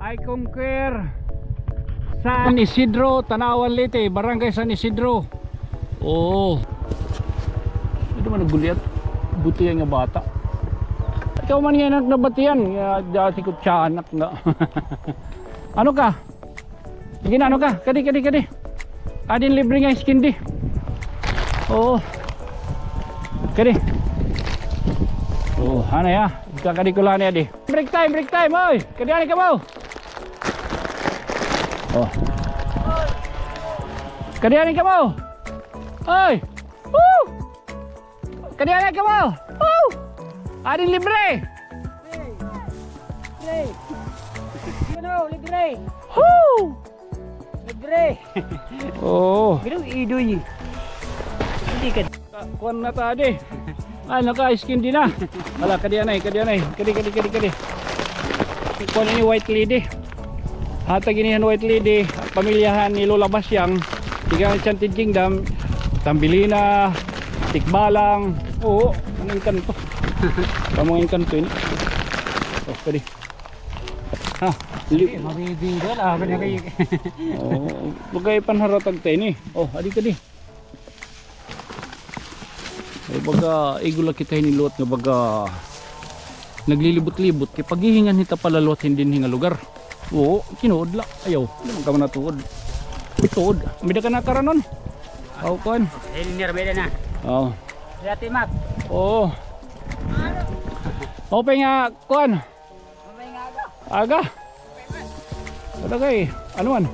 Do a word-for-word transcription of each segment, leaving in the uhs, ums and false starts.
I conquer San Isidro, Tanauan, Leyte, Barangay San Isidro. Oo. Ano man nagguliat? Butihan nga bata. Ikaw man nga anak na batian, nga dati ko tiyanak nga. Ano ka? Sige na, ano ka? Kadi, kadi, kadi. Adin libre nga skin di. Oo. Kadi. Oo, ano ya? Kakadi ko lang niya di. Break time, break time, oy! Kadi ani kamo! Oh. Kadi ani kamo! Oy! Woo! Kadi ani kamo! Woo! Adin libre! Libre! You know, libre! Woo! Libre! Oo. Pero idoy. Hindi ka. Kuan na ta di. Ano ka, skin di na. Wala, kadi anay, kadi anay. Kadi, kadi, kadi, kadi. Kuan ini white lady. Hatag ini han white lady, pamilyahan ni Lola Basyang. Tiga Enchanted Kingdom, Tambilina, Tikbalang. Oo, ang engkanto. Kamong engkanto ini. Oh, kadi. Ha, li- Mabibi doon, ah, kanya kay Oo, bagay panharatag ta ini. Oh, adi kadi. Ay, baga, igo la kita hiniluwat nga baga naglilibot-libot kay paghihingan hita palaluwat hin dinhi nga lugar. Oo, tinuod la. Ayaw, di man ka man natuod. Tuod. May da ka nakaranon? Aw, kuan. Hilnir, may da na. Oo. Dati, Mac. Oo. Open nga, kuan. Aga. Ada kay, ano man?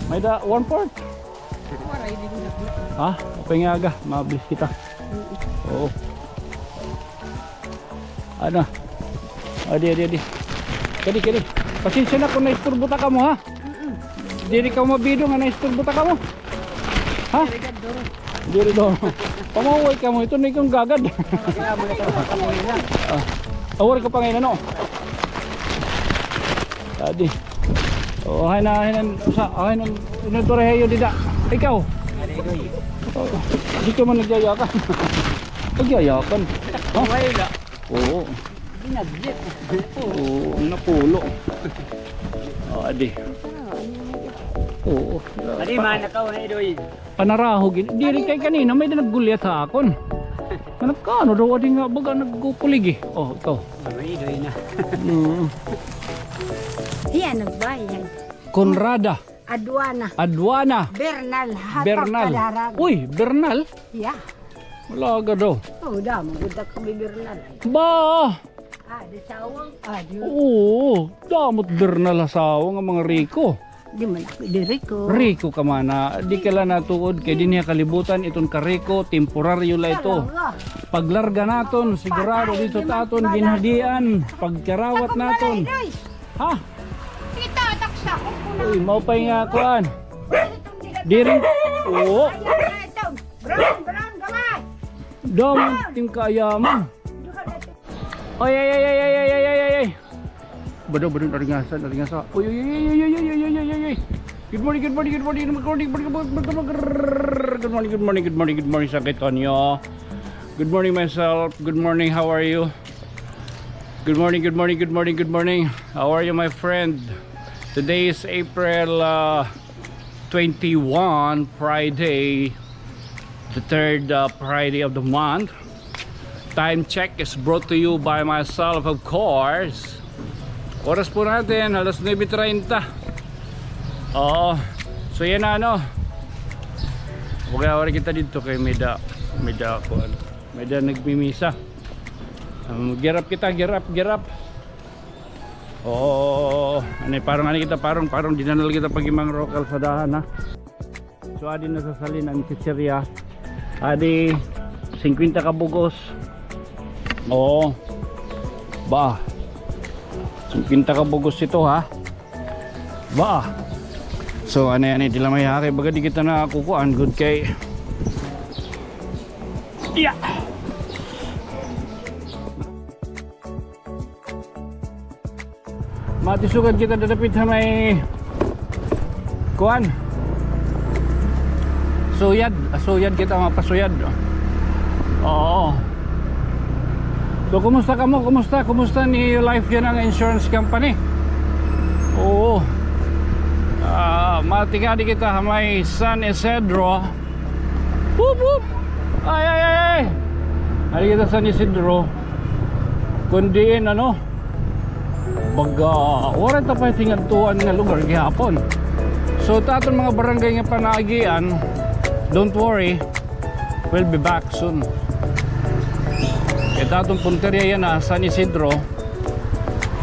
May da one fourth. Ha? Okay nga aga, mabilis kita. Oo. Ano? Adi, adi, adi. Kadi, kadi. Pasensya na kung naisturbo ta kamo, ha? Diri ka mabido nga naisturbo ta kamo. Ha? Diri daw. Pamaway kamo, ito na ikong gagad. Ah. Awar ka pa ngayon, ano? Adi. Oh, hay na, hay na, usa, hay na, inventory hayo dida. Ikaw. Oh, di ka man nagyayakan. Nagyayakan. Ha? Wala. Oo. Binaglit. Oo, napulo. Oh, adi. Oo. Adi, man, nakaw na, Idoy. Panarahog ini. Diri kay kanina may naggulyat ha akon. Nagkano daw adi nga baga nagkukuligi. Oh, ito. Ano, Idoy na. Mm. Iyan, nagbayad. Conrada. Aduana. Aduana. Bernal. Bernal. Uy, Bernal? Yeah. Wala ka daw. Oh, damo gud kami Bernal. Ba! Ah, di sawang. Ah, di. Oo, damot Bernal ha sawang nga mga riko. Di man ako di riko. Riko ka man na, di ka la natuod kay dinhi ha kalibutan iton kariko, temporaryo la ito. Paglarga naton, sigurado dito ta aton ginhadian, pagkarawat naton. Ha? Kita, taksa ko po na. Uy, maupay nga kuan. Diri. Oo. Ayan na ito. Brown, brown, gamay. Dam, tingkayaman. Ay, ay, ay. Bado, bado, naringasa, naringasa. Uy, uy, uy. Good morning, good morning, good morning, good morning, good morning, good morning, good morning, good morning, sakit kanya. Good morning, myself. Good morning, how are you? Good morning, good morning, good morning, good morning. How are you, my friend? Today is April, uh, twenty-one, Friday, the third, uh, Friday of the month. Time check is brought to you by myself, of course. Oras po natin, alas nuebe treinta. Oo. So, yan na, ano. Wala, wala kita dito kay may da, may da, kuan. May da nagmimisa. Um, gear up kita, gear up, gear up. Oo, ano, parang ano kita, parang, parang dinanal kita pag imang ro kalsadahan, ha. So, adi na sa salin ang chichirya. Adi, singkwenta ka bugos. Oo. Ba. Singkwenta ka bugos ito, ha. Ba. So, ano yan, eh, dila may haki. Baga di kita na kukuan, good kay. Yeah. Matisugad kita dadapit ha may kuan. Suyad, ah, suyad kita, mapasuyad. Oo. So, kumusta kamo? Kumusta? Kumusta niyo life yan ang insurance company? Oo. Ah, matikadi kita ha may San Isidro. Whoop, whoop. Ay, ay, ay, ay. Adi kita San Isidro. Kun diin, ano, baga, waray ta pa hitingadtuan nga lugar gihapon. So, ta aton mga barangay nga panaagian, don't worry. We'll be back soon. Kay ta aton punteriya yana, San Isidro.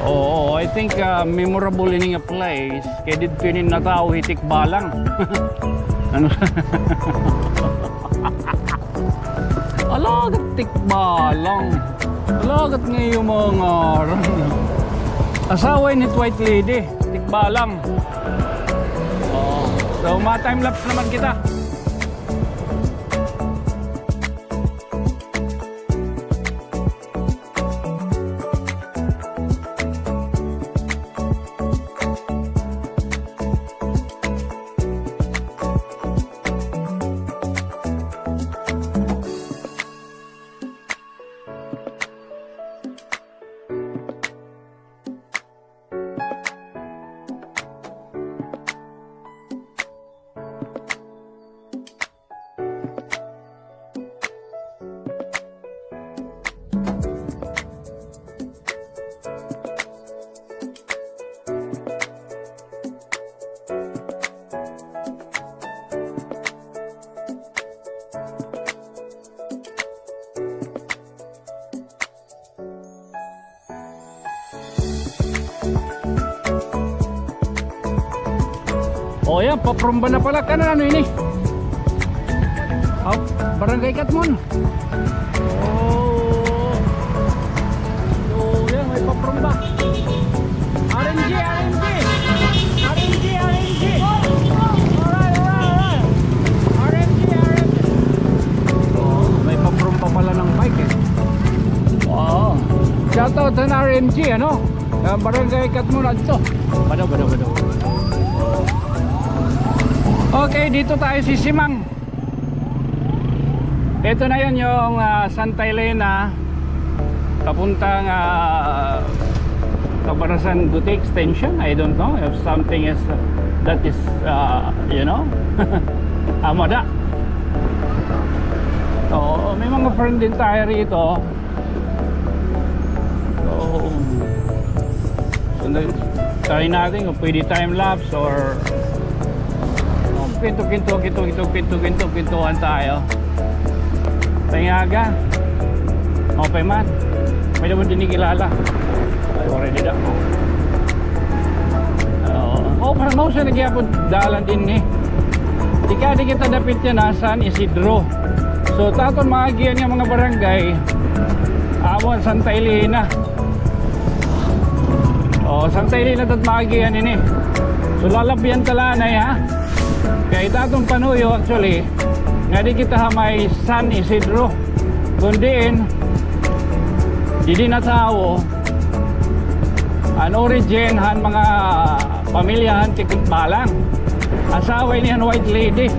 Oo, I think, ah, memorable ini nga place. Kay didto ini natawo hi Tikbalang. Ano? Alagad Tikbalang. Alagad nga iyo mga ngaran. Asawa ini hit White Lady. Tikbalang. Oo. So, ma-time lapse naman kita. O, yan, papromba na pala. Kanan ano ini? Ah, Barangay Catmon. Oh. So, yan, may papromba. R M G, R M G. R M G, R M G. Alright, alright, alright. R M G, R M G. Oh, may papromba pala ng bike, eh. Wow. Shout out sa R M G, ano? Ah, Barangay Catmon adto. Bado, bado, bado. Okay, dito tayo sisimang. Ito na yun yung, ah, Santa Elena, papuntang, ah, Cabarasan Guti Extension. I don't know if something is, that is, ah, you know, amada. So, may mga friend din tayo rito. So, so, try natin kung pwede time lapse or, oh, kinto, kinto, kinto, kinto, kinto, kinto, kintuhan tayo. Pangaga. Okay man. May naman din kilala. Ay, already da. Oo. Oh, parang mao siya nagyapon dalan dinhi. Tikadi kita dapit yana, San Isidro. So, ta aton maagian nga mga barangay, amo an Santa Elena. Oh, Santa Elena ta aton maagian ini. So, lalabyan ta la anay, ha? Kay ta aton panuyo, actually, nga di kita ha may San Isidro. Kun diin, didi natawo an origin han mga pamilya han Tikbalang. Asawa ini han White Lady.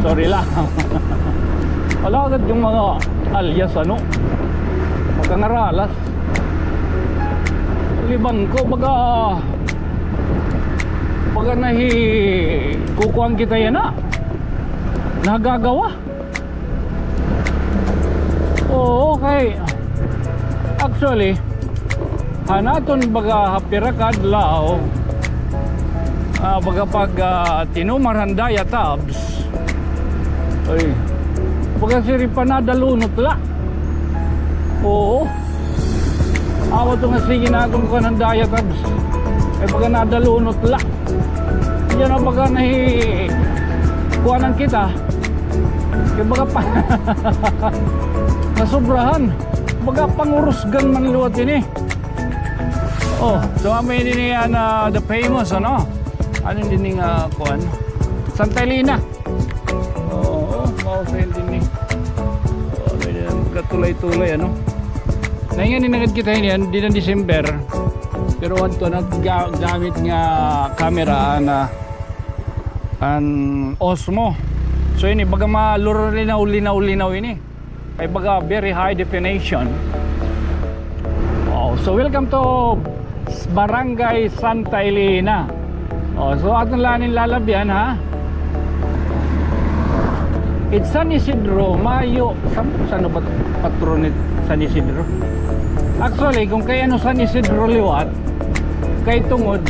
Sorry lang. Alagad yung mga alias, ano, magkangaralas. Libang ko, baga, baga nahi-, kukuan kita yana. Nagagawa. Oo, kay, actually, han aton baga ha pira ka adlaw, ah, baga pag, ah, tinumar han Diatabs, ay, baga siring pa nadalunot la. Oo. Awa to nga sige na akon kuan han Diatabs. Ay, baga nadalunot la. Yana baga nahi-, kuanan kita. Kay baga pa-, nasobrahan. Baga pangurusgan man liwat ini. Oh, so amo ini an, ah, the famous, ano? Ano ini nga kuan? Santa Elena. Oo, mao sa dinhi. Oh, may katulay-tulay, ano? Naingan ni nagad kita ini, an, dinhi December. Pero adto na ga-, gamit nga camera, an, ah, an Osmo. So, ini, baga maluro linaw, linaw, linaw ini. Kay baga very high definition. Oh, so welcome to Barangay Santa Elena. O, so aton la ini lalabyan, ha? It San Isidro, maayo, san, san-o ba patron it San Isidro? Actually, kon kay ano San Isidro liwat, kay tungod,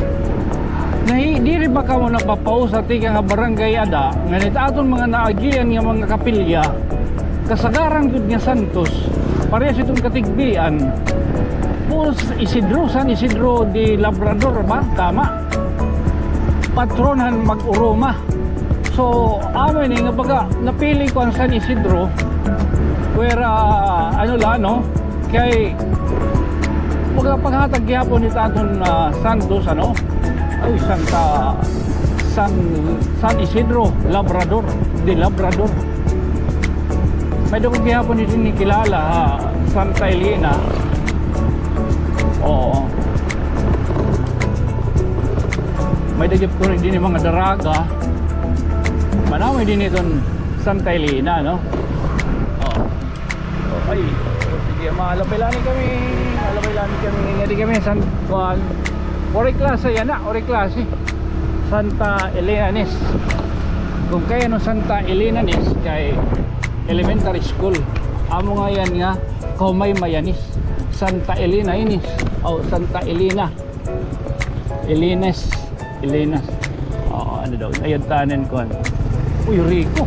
nahi-, diri ba kamo napapausa tikang ha barangay ada, ngan it aton mga naagian nga mga kapilya, kasagaran gud nga santos, parehas iton katigbian. Puro Isidro, San Isidro de Labrador ba? Tama. Patron han mag-uruma. So, amo ini nga baga, napili ko an San Isidro. Pero, ah, ano la, no? Kay, baga, panghatag gihapon it aton, ah, santos, ano? Ay, Santa, San, San Isidro, Labrador, de Labrador. May-ada ko gihapon ini kilala, ha, Santa Elena. Oo. May-ada gihapon dinhi mga daraga. Manaw dinhi iton Santa Elena, no? Oo. Okay. Sige, malapay la ini kami. Malapay la ini kami. Ngadi kami, San, kuan. Uri klase yana, uri klase. Santa Elenanis. Kon kay ano Santa Elenanis, kay elementary school. Amo ngay-an nga, Kahumaymayanis. Santa Elena inis. O, Santa Elena. Elenas. Elenas. Oo, ano daw? Ayun, tanan ko, ano. Uy, Rico.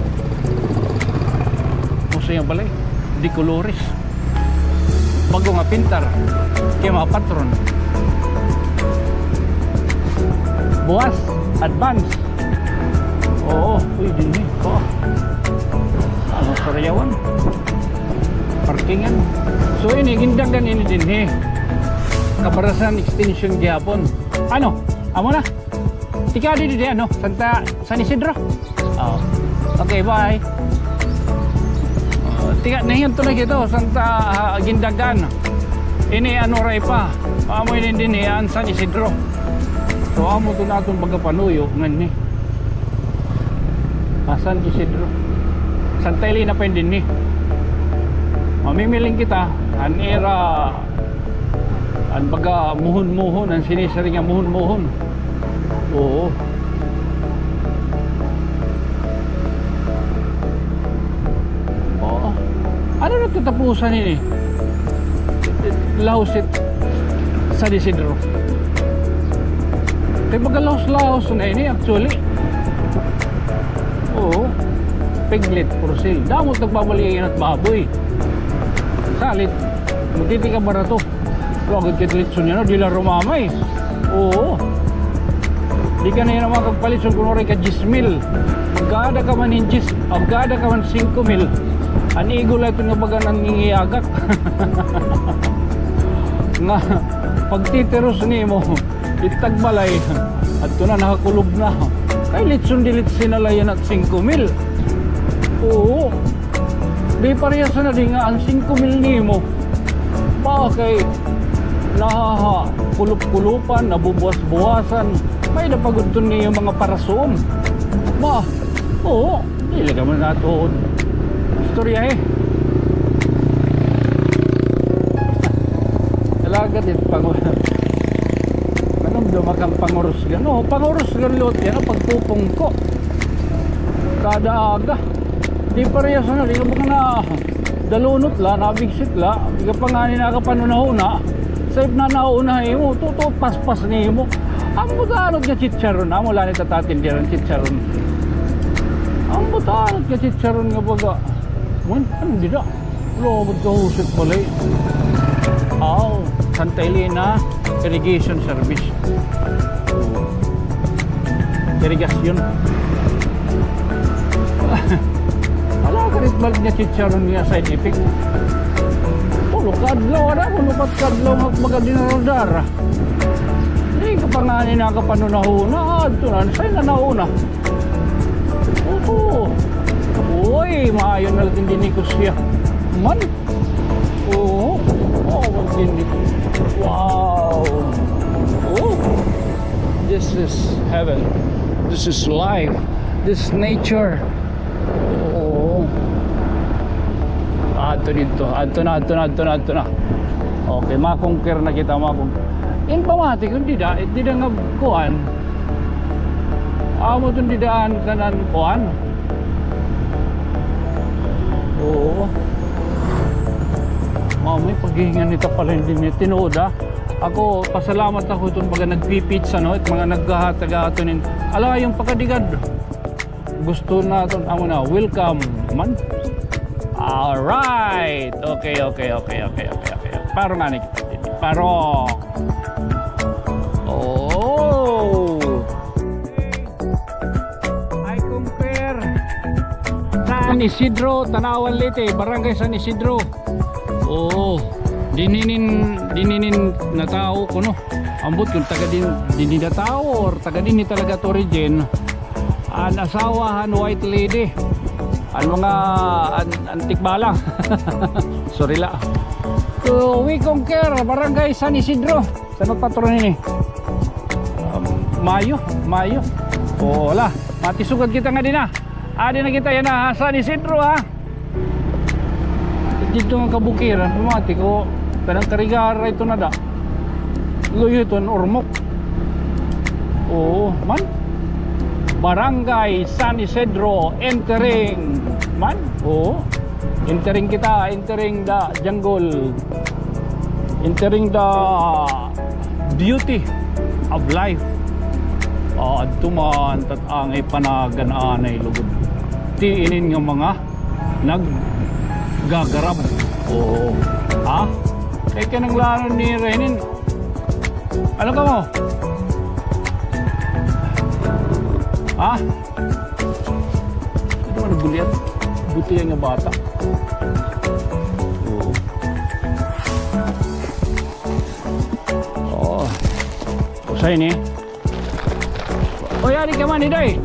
Usa yung balay. De Colores. Bago nga pintar. Kay mga patron. Buwas. Advance. Oo. Uy, dinhi. Oo. Ano, sarayawan? Parkingan. So, ini, gindagan ini dinhi. Cabarasan Extension gihapon. Ano? Amo na. Tika, di, di, di, ano? Santa, San Isidro? Oo. Okay, bye. Ah, tika, nahiyon to na kita, Santa, ah, Gindagan. Ini, ano, ray pa. Amo ini dinhi, an San Isidro. So, amo to na aton pagkapanuyo, nganhi. Ah, San Isidro. Santa Elena pa yun dinhi. Mamimiling kita, an ira An baga muhon-muhon, an sinisiring nga muhon-muhon. Oo. Oo. Ano na katapusan ini? Lahos it San Isidro. Kay baga lahos-lahos na ini, actually. Oo. Piglet for sale. Damo it nagbabali yana hit baboy. Salit, magtitikabara to. Wa gud kay litson yana, diri la rumamay. Oo. Di ka na yana makagpalitson kun waray ka diyes mil. Magkaada ka man hin diyes, magkaada ka man singko mil. An igo la ito nga baga nangingiyagak. Nga, pagtitiros nimo, it tagbalay, adto na, nakakulob na. Kay litson diri sinalayan hit singko mil. Oo. Di parehas na di nga an singko mil nimo. Ba, kay nahaha, kulop-kulopan, nabubuwas-buwasan. May-ada pa gud to niyo mga parasuon. Ba, oo, dili ka man natuod. Istorya, eh. Alagad it pangu-, anong dumakang pangurusgan? Oo, pangurusgan liwat yana, pagpupungko. Kada aga. Di parehas na, di ka ba nga na dalunot la, nabigsit la, di ka pa ngani nakapanhunahuna. Sa ip na nauna imo, tutuot paspas nimo. An butanot nga chicharon, amo la ini it aton tindahan chicharon. An butanot nga chicharon nga baga. Mun, ano dida? Lugod ka husit balay. Aw, Santa Elena Irrigation Service. Irigasyon. Ala, karit balik niya chicharon niya side effect. Tulo ka adlaw, ada ko, upat ka adlaw nga magkadinarandara. Di ka pa ngani nakapanhunahuna, adto na, say na nauna. Oo. Uy, maayo na la it negosyo. Man. Oo. Oo, magdindi. Wow. Oh. This is heaven. This is life. This is nature. Oo. Adto didto. Adto na, adto na, adto na, adto na. Okay, ma-conquer na kita, ma-conquer. In pamati kun dida, it dida nga kuan. Amo tun didaan kanan kuan. Oo. Mao may paghihingan nita pala dinhi, tinuod, ah. Ako, pasalamat ako iton baga nagpipitsa, no? It mga naghahatag aton in, ala, yung pakadigad. Gusto naton, amo na, welcome man. Alright. Okay, okay, okay. Paro ngani kita dinhi. Paro. Oh. I compare San Isidro, Tanauan, Leyte, Barangay San Isidro. Oo. Dinhi nin, dinhi nin natawo kuno. Ambot kun taga din, dinhi natawo or taga dinhi talaga it origin. An asawa han White Lady. An mga an-, antik bala. Sorry la. So, we conquer Barangay San Isidro. San-o patron ini? Um, Mayo, Mayo. O, wala. Matisugad kita ngadi na. Adi na kita yana, ha, San Isidro, ha. Didto nga kabukiran, pamati ko, kanang Carigara ito na da. Luyo ito, Ormoc. Oo, man. Barangay San Isidro, entering, man. Oo. Entering kita, entering the jungle. Entering the beauty of life. Ah, adto man, tat-angay panagan anay lugod. Ti inin nga mga naggagarab. Oo. Ha? Kay kanang lanon ni Renin. Ano ka mo? Ha? Ito man, buliat. Buti nga bata. Oo. Oo. Usay ni. Oy, adi ka man, Iday.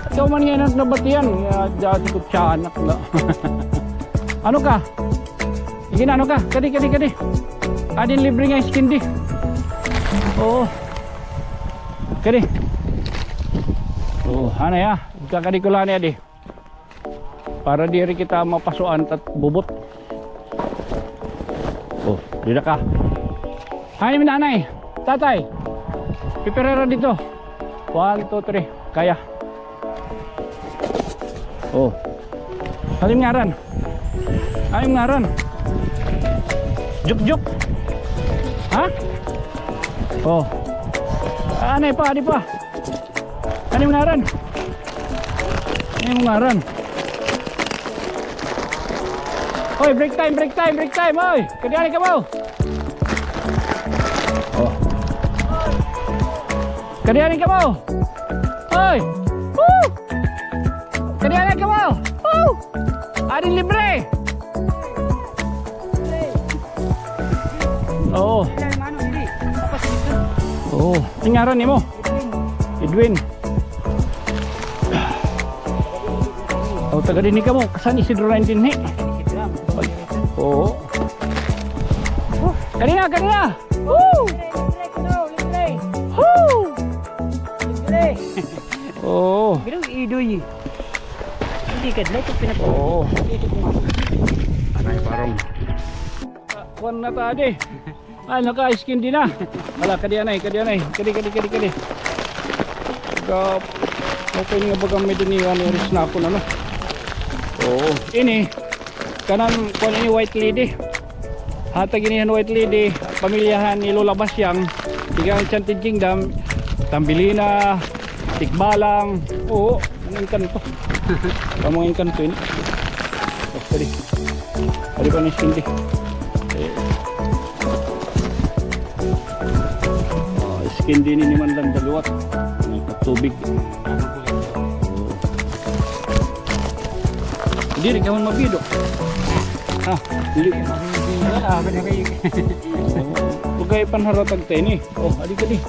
Ikaw man nga anak na batian. Ya, dati ko siya anak na. Ano ka? Sige na, ano ka? Kadi, kadi, kadi. Adin libre nga iskindi. Oo. Kadi. Oo, ano ya? Kakadi ko lang ni adi. Para diri kita mapasuan tat bubot. Oh, dida ka. Ay, nanay, tatay. Pipirera dito. One, two, three. Kaya. Oh. Ano im ngaran? Ano im ngaran? Juk-juk. Ha? Oh. Anay pa, adi pa. Ano im ngaran? Ano im ngaran? Oy, break time, break time, break time, oy! Kadi anay kamo! Oh. Kadi anay kamo! Oy! Woo! Kadi anay kamo! Woo! Adin libre! Oo. Oo. Ano im ngaran nimo? Edwin. O, taga dinhi kamo. San Isidro na dinhi. Oo. Kanina, kanina. Woo! Woo! Oo. Pero idoy. Hindi ka dito pinag- Oo. Dito ko nga. Anay, parang. Ah, kuwan na ta, adi. Ah, naka-iskindi na. Wala, kadi anay, kadi anay. Kadi, kadi, kadi, kadi. Ga-, okay nga baga may dinhi, ano, oras na ako, ano. Oo. Ini, kanan, kuwan ini, White Lady. Hatag ini han White Lady, pamilyahan ni Lola Basyang, tiga Enchanted Kingdom, Tambilina, Tikbalang, oo, mga engkanto. Ang mga engkanto ini. Oh, sorry. Ano ba ni Cindy? Eh. Ah, iskindi ini man lang daliwat. May patubig. Oo. Diri ka man mabido. Ha? Diri. Ah, kani kay. Oo. Huwag kayo panharatag tayo ni. Oh, adi ka di.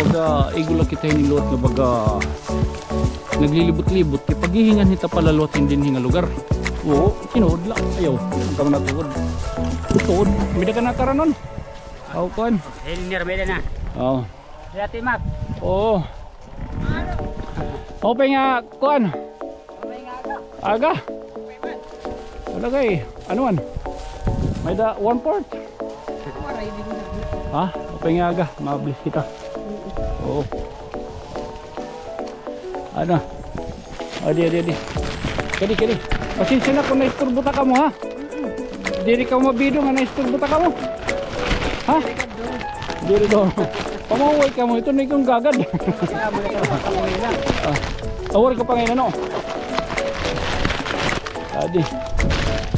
Baga, igo la kita hini liwat nga baga naglilibot-libot. Kay paghihingan hita pala liwat hin dinhi nga lugar. Oo, tinuod la. Ayaw, huwag ka man natuod. Tuod. May da ka nataranon. Aw, kuan. Helner, may da na. Oo. Dati, Mac. Oo. Open nga, kuan. Aga. Wala kay, ano man. May da, one fourth. Ha? Upay nga aga, ma-bless kita. Oo. Ano? Adi, adi, adi. Kadi, kadi. Pasensya na kon naisturbo ta kamo, ha? Diri kamo mabido nga naisturbo ta kamo. Ha? Diri daw. Pamaway kamo, ito na ikong gagad. Ah, awar ka pa ngayon, ano? Adi.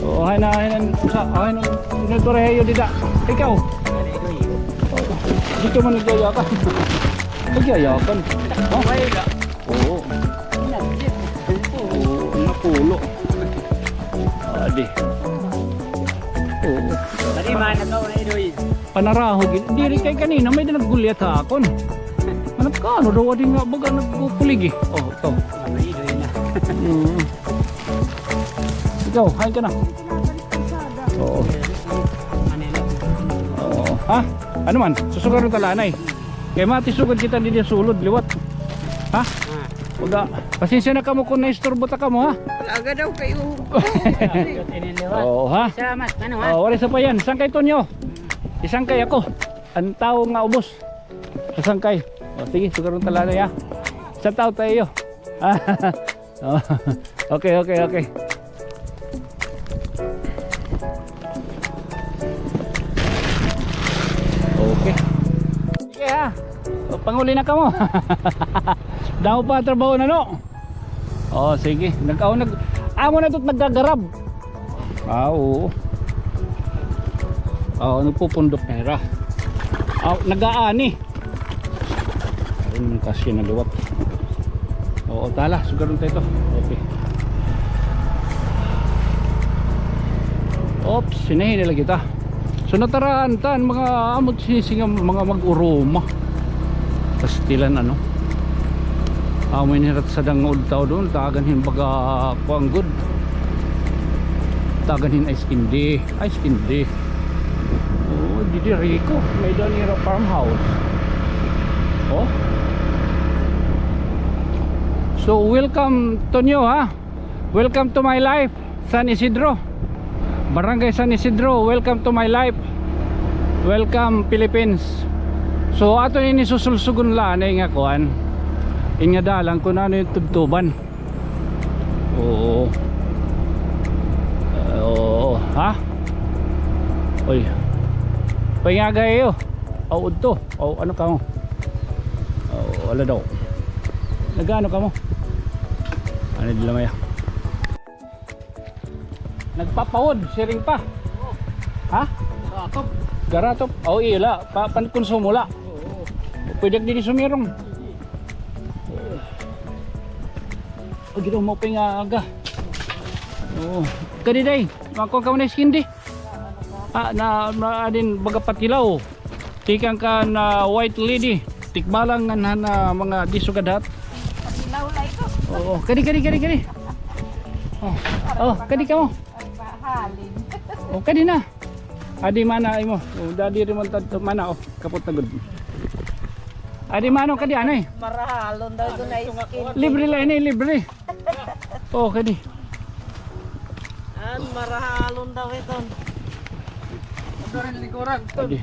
Oo, hay na, hay na, sa, hay na, inventory hayo dida. Ikaw. Dito man nagyayakan. Nagyayakan. Ha? Oo. Oo, napulo. Adi. Oo. Tadi man, ikaw na, Idoy. Panaraho gid. Diri kay kanina may naggulyat ha akon. Anak ka, ano daw, adi nga baga nagkukulig eh. Oh, ito. Ano, Idoy na. Mm. Ikaw, hain ka na. Oo. Oo. Ha? Ano man? Susugaron ta la anay. Kay matisugad kita didi sulod, liwat. Ha? Uda. Pasensya na kamo kon naisturbo ta kamo, ha? Aga daw kayo. Oo, ha? Salamat, ano, ha? Oh, waray sapayan. Sangkay Tonyo. Isangkay ako. An tawo nga ubos. Sangkay. O, sige, sugaron ta la anay, ha? Shout out ta iyo. Oh, okay, okay, okay. Okay. Sige ha. O, panguli na kamo. Damo pa trabaho na, no? O, sige. Nag-, o, nag-, amo na ito naggagarab. Ah, oo. Ah, nagpupundok na hira. Ah, nag-aani. Ayun, kasi na liwat. Oo, tala, sugaron ta ito. Okay. Oops, hinahinay la kita. So, nataraan ta an mga amot sinisinga, mga mag-uruma. Pastilan, ano. Amo ini hirat sa dangod tao doon, tagan hin baga kuan gud. Tagan hin ice candy. Ice candy. Oh, didi Rico. May-ada nira farmhouse. Oh. So, welcome, Tonyo, ha? Welcome to my life, San Isidro. Barangay San Isidro, welcome to my life. Welcome, Philippines. So, aton ini susulsugon la anay nga kuan. In nga dalan kun ano it tubtuban. Oo. Oo, ha? Oy. Pangagay iyo. Aw, udto. Aw, ano kamo? Aw, wala daw. Nag-ano kamo? Ano dila maya? Nagpapawod, siring pa. Ha? Garatop. Garatop. Aw, iyo la. Pa, pankonsumo la. Oo. Pwede didi sumirong. Agi daw, maupay nga aga. Oo. Kadi day, makuha ka man na ice candy. Ah, na, na, adin, baga patilaw. Tikang kan White Lady. Tikbalang ngan han, ah, mga disugad hat. Patilaw la ito. Oo, kadi, kadi, kadi, kadi. Oh, oh, kadi kamo. Halin. Oh, kadi na. Adi mana imo. Oh, dadi rimon tadto mana, oh, kapot na gud. Adi mano kadi anay. Marahalon daw ito na ice candy. Libre la ini, libre. Oh, kadi. An marahalon daw ito. Ito rin likuran. Kadi.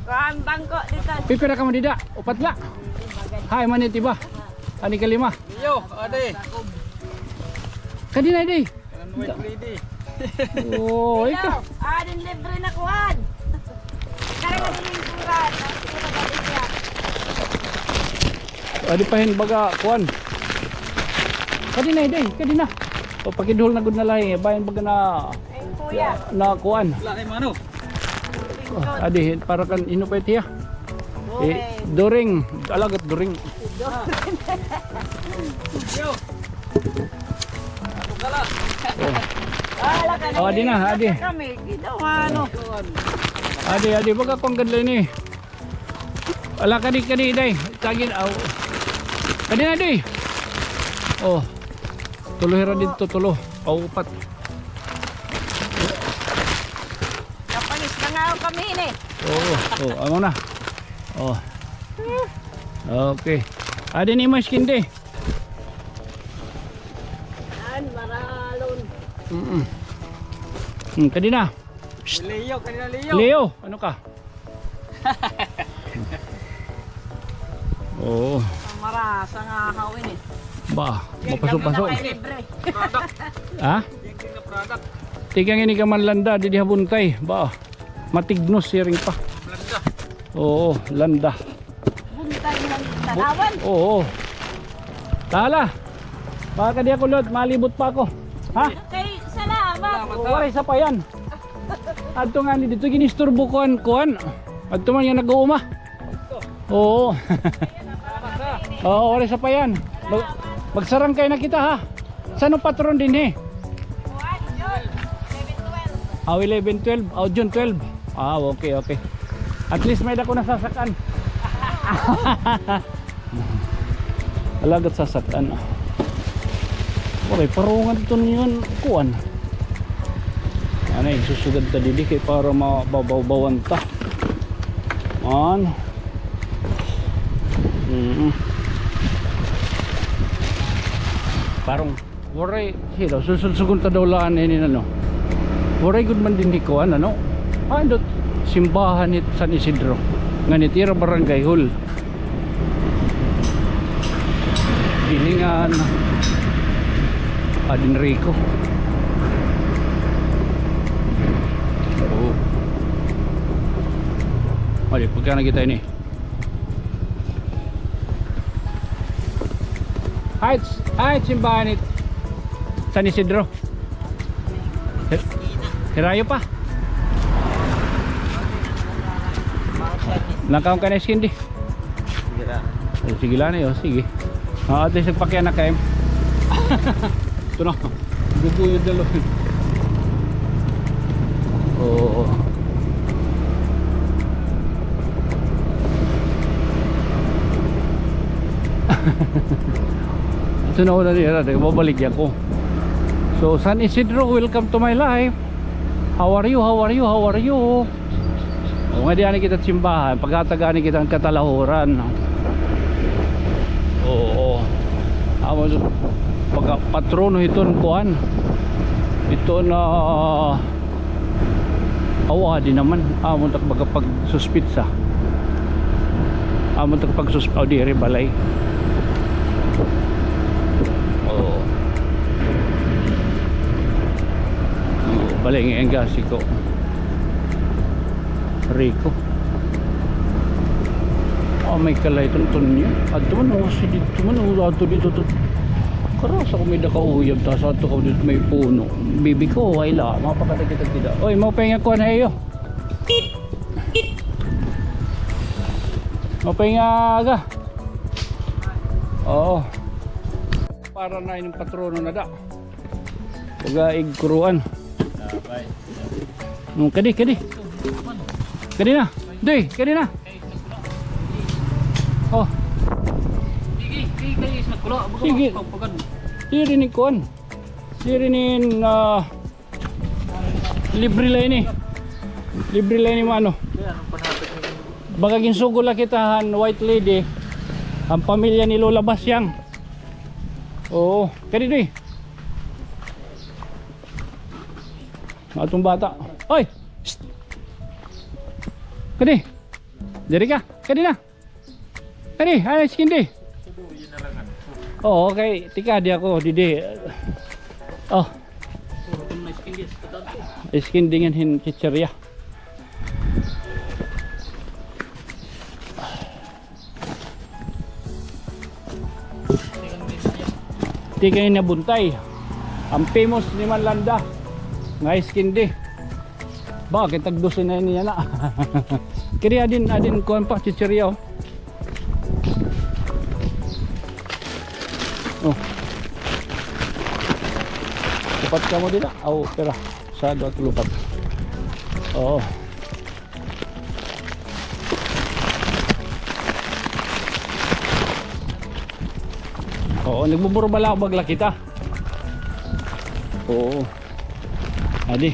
Kuan bangko dito. Pipira kamo dida? Upat la. Hay, manit iba. Ani kalima. Iyo, adi. Kadi na, di. Kanan White Lady. Oh, ikaw. Ikaw, adin libre na kuan. Karga din yung kuan. Adi pa hin baga kuan. Kadi na, day, kadi na. O, pakidhol na gud na lahi. Bayan baga na, ay, kuya, na kuan. Wala na yung ano. Oh, adi, para kan ino pa itiya. Eh, Doring. During. Alagat Doring. Yo. Oh. Ah, adi na, adi. Kami, ginawa, ano. Adi, adi, baga kuan gad la ini. Ala, kadi, kadi, day. Tagin, aw. Kadi na, day. Oh. Tulo hira didto, tulo. Aw, upat. Kapangis na nga ako kami, ini. Oo, oh, amo na. Oh. Okay. Adi ni Mas Kindi. An, maralon. Mm-mm. Hmm, kadi na. Leo, kanina Leo. Leo, ano ka? Oo. Marasa nga haw ini. Ba, mapaso-paso. Libre. Ha? Tikang ini ka man landa, didi ha buntay. Ba, matignos siring pa. Landa. Oo, landa. Buntay nga larawan. Oo. Tala. Baka di ako, Lord, malibot pa ako. Ha? Okay, salamat. Waray sapayan. Adto ngani didto, ginisturbo kuan, kuan. Adto man nga nag-uuma. Oo. Oo, waray sapayan. Mag-, magsarangkay na kita, ha? San-o patron dinhi? Kuan, June eleven, twelve. Aw, eleven, twelve. Aw, June twelve. Ah, okay, okay. At least may-ada ko nasasak-an. Alagad sasak-an. Okay, parungan ito niyon. Kuan. Ano, isusugad ta didi kay para mabawbawan ta. An. Mm. Parang waray, sino, susulsugon ta daw laan ini, ano. Waray gud man dinhi kuan, ano. Andot simbahan hit San Isidro. Ngan it ira barangay hall. Ini nga, ano, Padre Enrico. Oo. Ay, pagka nakita ini. Ay, ay, simbahan ni San Isidro. Hi-, hirayo pa. Nakaon ka na, Iskindi? Sige la. Eh, sige la na, oh, sige. Ah, at least nagpakianak ka, em. Ito na. Guguyod na, Lord. Oo. Ito na, wala nila. Babalik ako. So, San Isidro, welcome to my life. How are you? How are you? How are you? O, nga di ani kita simbahan, paghatag ani kita katalahuran. Oo. Amo, pagka patrono hiton kuan. Hiton, ah, aw, adi naman. Amo tak baga pagsuspitsa. Amo tak pagsus-, aw, diri balay. Oo. Oo, balay nga ang gasi ko. Rico. Ah, may kalay tunton niya. Adto man, oh, si dito man, oh, adto dito, to. Karasa ko may dakauyab, tas adto ka dito may puno. Bibi ko, ay la, mapakadagitag dida. Oy, maupay nga kuan, hayo. Maupay nga aga. Oo. Para na ining patrono na da. Pag-aig kuruan. Hmm, kadi, kadi. Kadi na. Doy, kadi na. Oh. Sige, sige, sige, nagkulo. Sige. Pagpagad. Diri ni kuan. Diri ni, ah, libre la ini. Libre la ini, mano. Baga ginsugol la kita han White Lady. An pamilya ni Lola Basyang. Oo. Kadi, doy. Atong bata. Oy! Shh! Kadi! Diri ka? Kadi na! Kadi! Ano, Iskindi? Oo, okay. Tika, di ako, didi. Oh. Iskindi ngan hin chichirya. Tikang ini ha buntay. An famous ni Manlanda nga Iskindi. Bakit tagdusin na ini yana? Kiri adin, adin kuan pa, chichirya, oh. Oh. Upat kamo dida. Aw, pera. Sa duha, tulo, upat. Oo. Oo, nagbuburbala bag la kita. Oo. Adi.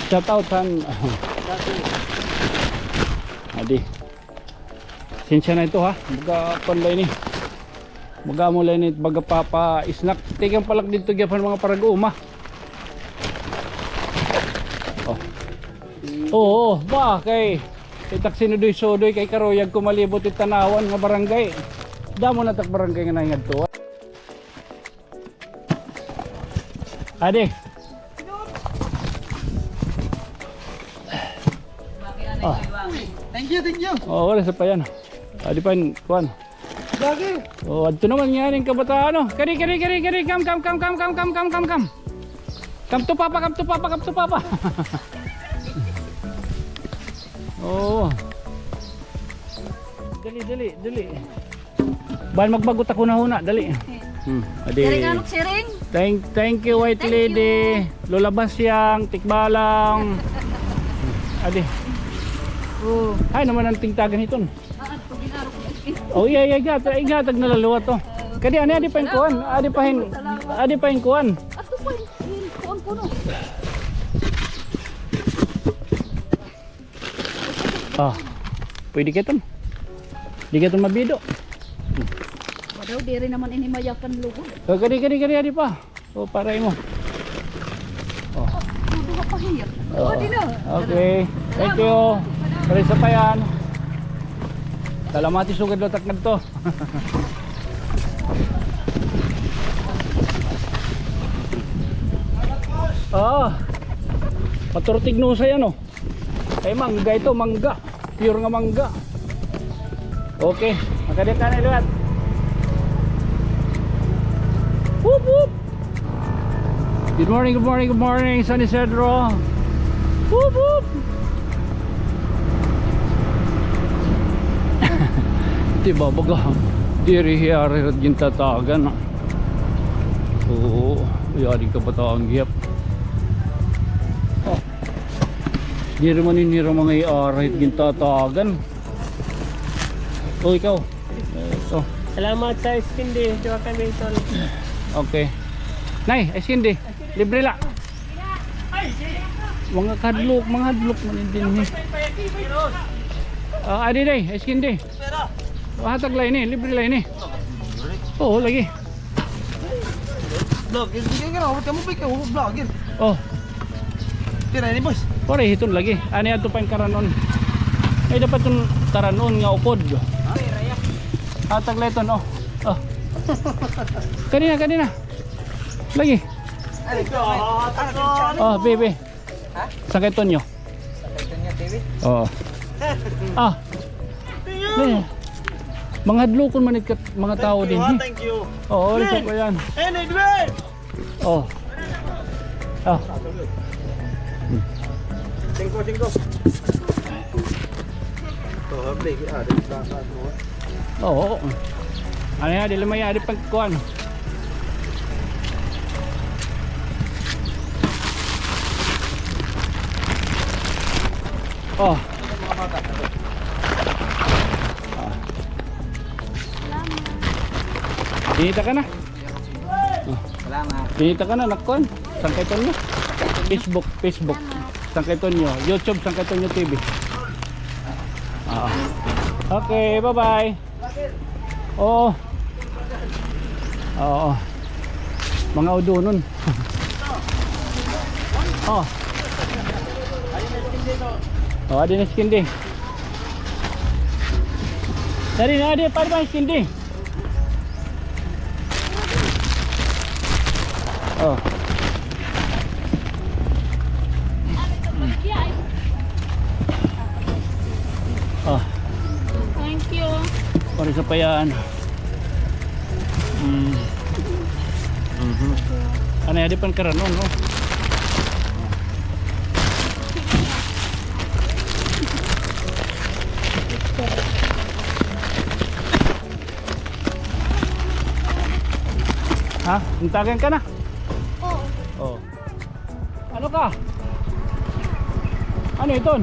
Shout out han. Adi. Sensya na ito, ha. Baga kuan la ini. Baga amo la ini, baga papa-snack. Tikang pa la didto gihapon mga parag-uma. Oo, ba, kay it ak sinudoy-sudoy kay karuyag ko malibot it tan-awan nga barangay. Damo na tak barangay nga nahingadto. Adi. Ah. Thank you, thank you. Oh, wala sa pa yan. Adi pa yan, kuan. Lagi. Oh, adto naman nga ning kabataan, oh. Kadi, kadi, kadi, kadi. Come, come, come. Come to papa, come to papa, come to papa. Oh. Dali, dali, dali. Ban magbagot ako na huna, dali. Hmm, adi. Siring, ano, siring? Thank, thank you, White Lady. Lola Basyang, Tikbalang. Adi. Oh. Ay, naman an tingtagan hiton. Oh, iya, iya, igat-, igatag na la liwat, oh. Kadi, ani, adi pa hin kuan, adi pa hin, adi pa hin kuan. Ato pa hin, hin kuan kuno. Ah, pwede ka iton. Di ka iton mabido. Wadaw, diri naman ini mayakan lugod. Oh, kadi, kadi, kadi, adi pa. O, para imo. O. Duha pa hiya. O. O, di na. Okay. Thank you. Para sa payan. Salamati, sugad la tak ngadto. Ah. Paturtignusay, ano? Ay, mangga ito, mangga. Pure nga mangga. Okay, makadit na liwat. Whoop, whoop! Good morning, good morning, good morning, San Isidro. Whoop, whoop! Di ba, baga, diri hiya rin gintatagan, ah. Oo, yari ka ba taong gihap? Oh. Diri man ini ra mga iara hit gintatagan. O, ikaw. Ito. Salamat sa ice candy. Duha kami, tol. Okay. Nay, ice candy. Libre la. Mga kahadlok, mga hadlok man dinhi. Ah, adi, day, ice candy. Hatag la ini, libre la ini. Oo, lagi. Vlogger, sige ka na, huwag ka mo, pika, huwag vlogger. Oh. Tira ini, boss. Pare, hiton lagi. Ani ato pa hin karanon. Ay, dapat iton karanon nga upod. Hatag la iton, oh. Oh. Kanina, kanina. Lagi. Ay, ito. Oh, baby. Ha? Sangkay Tonyo. Sangkay Tonyo T V? Oo. Ah. Thank you. Eh, mga hadlokon man it kat-, mga tao dinhi. Thank you, ha? Thank you. Oo, isa pa yan. Hey, Edwin! Oh. Ah. Singko, singko. Ito, ha, baby, ah, dito sa, sa, ano, ah. Oo. Ano yan? Dili may adi pagkuan. Oh. Ah. Kinita ka na? Oh. Salamat. Kinita ka na, nakuan? Sangkay Tonyo? Facebook, Facebook. Salamat. Sangkay Tonyo. YouTube, Sangkay Tonyo T V. Ah. Okay, bye-bye. Oo. Oo. Mga udonon. Oh. Oh, adi na si Candy. Dali na, adi, para ba si Candy? Oh. Oh. Thank you. Para sa payan. Mm. Mhm. Ano, adi pa hin karanon, no? Ha? Intagan ka na? Oo. Oh. Ano ka? Ano iton?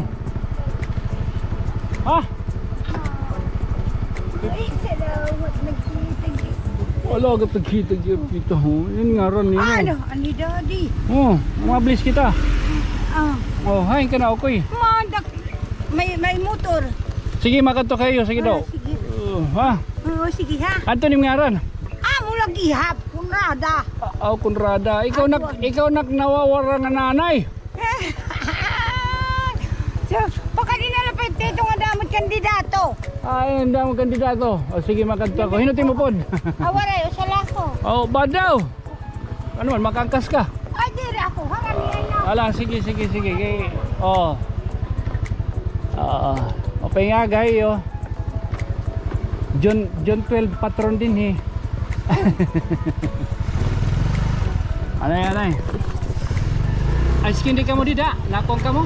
Ha? Ay, salamat. Nagkita-kita. Wala ka tagkita-kita, ho. Yan ngaran niya. Ano? Ani, Daddy? Oh, mabilis kita. Ah. Oh, hain ka na, okay. Madak-, may, may motor. Sige, makadto kayo. Sige daw. Ah, sige. Oh, ha? Oo, sige, ha? Adto nim ngaran? Ah, mula gihap, Conrada. Ah, aw, Conrada. Ikaw nak-, ikaw nak nawawara nga nanay. Pakadi na la pa ito nga damo it kandidato. Ay, an damo it kandidato. O, sige, makadto ako. Hin-o it imo pod? Aw, waray, usa la ako. O, badaw. Ano man, makangkas ka? Ay, diri ako. Harang niya na. Ala, sige, sige, sige. Kay, o. Oo. Maupay nga, gay, o. June, June twelve patron dinhi. Anay, anay. Ice candy kamo dida? Nakuan kamo?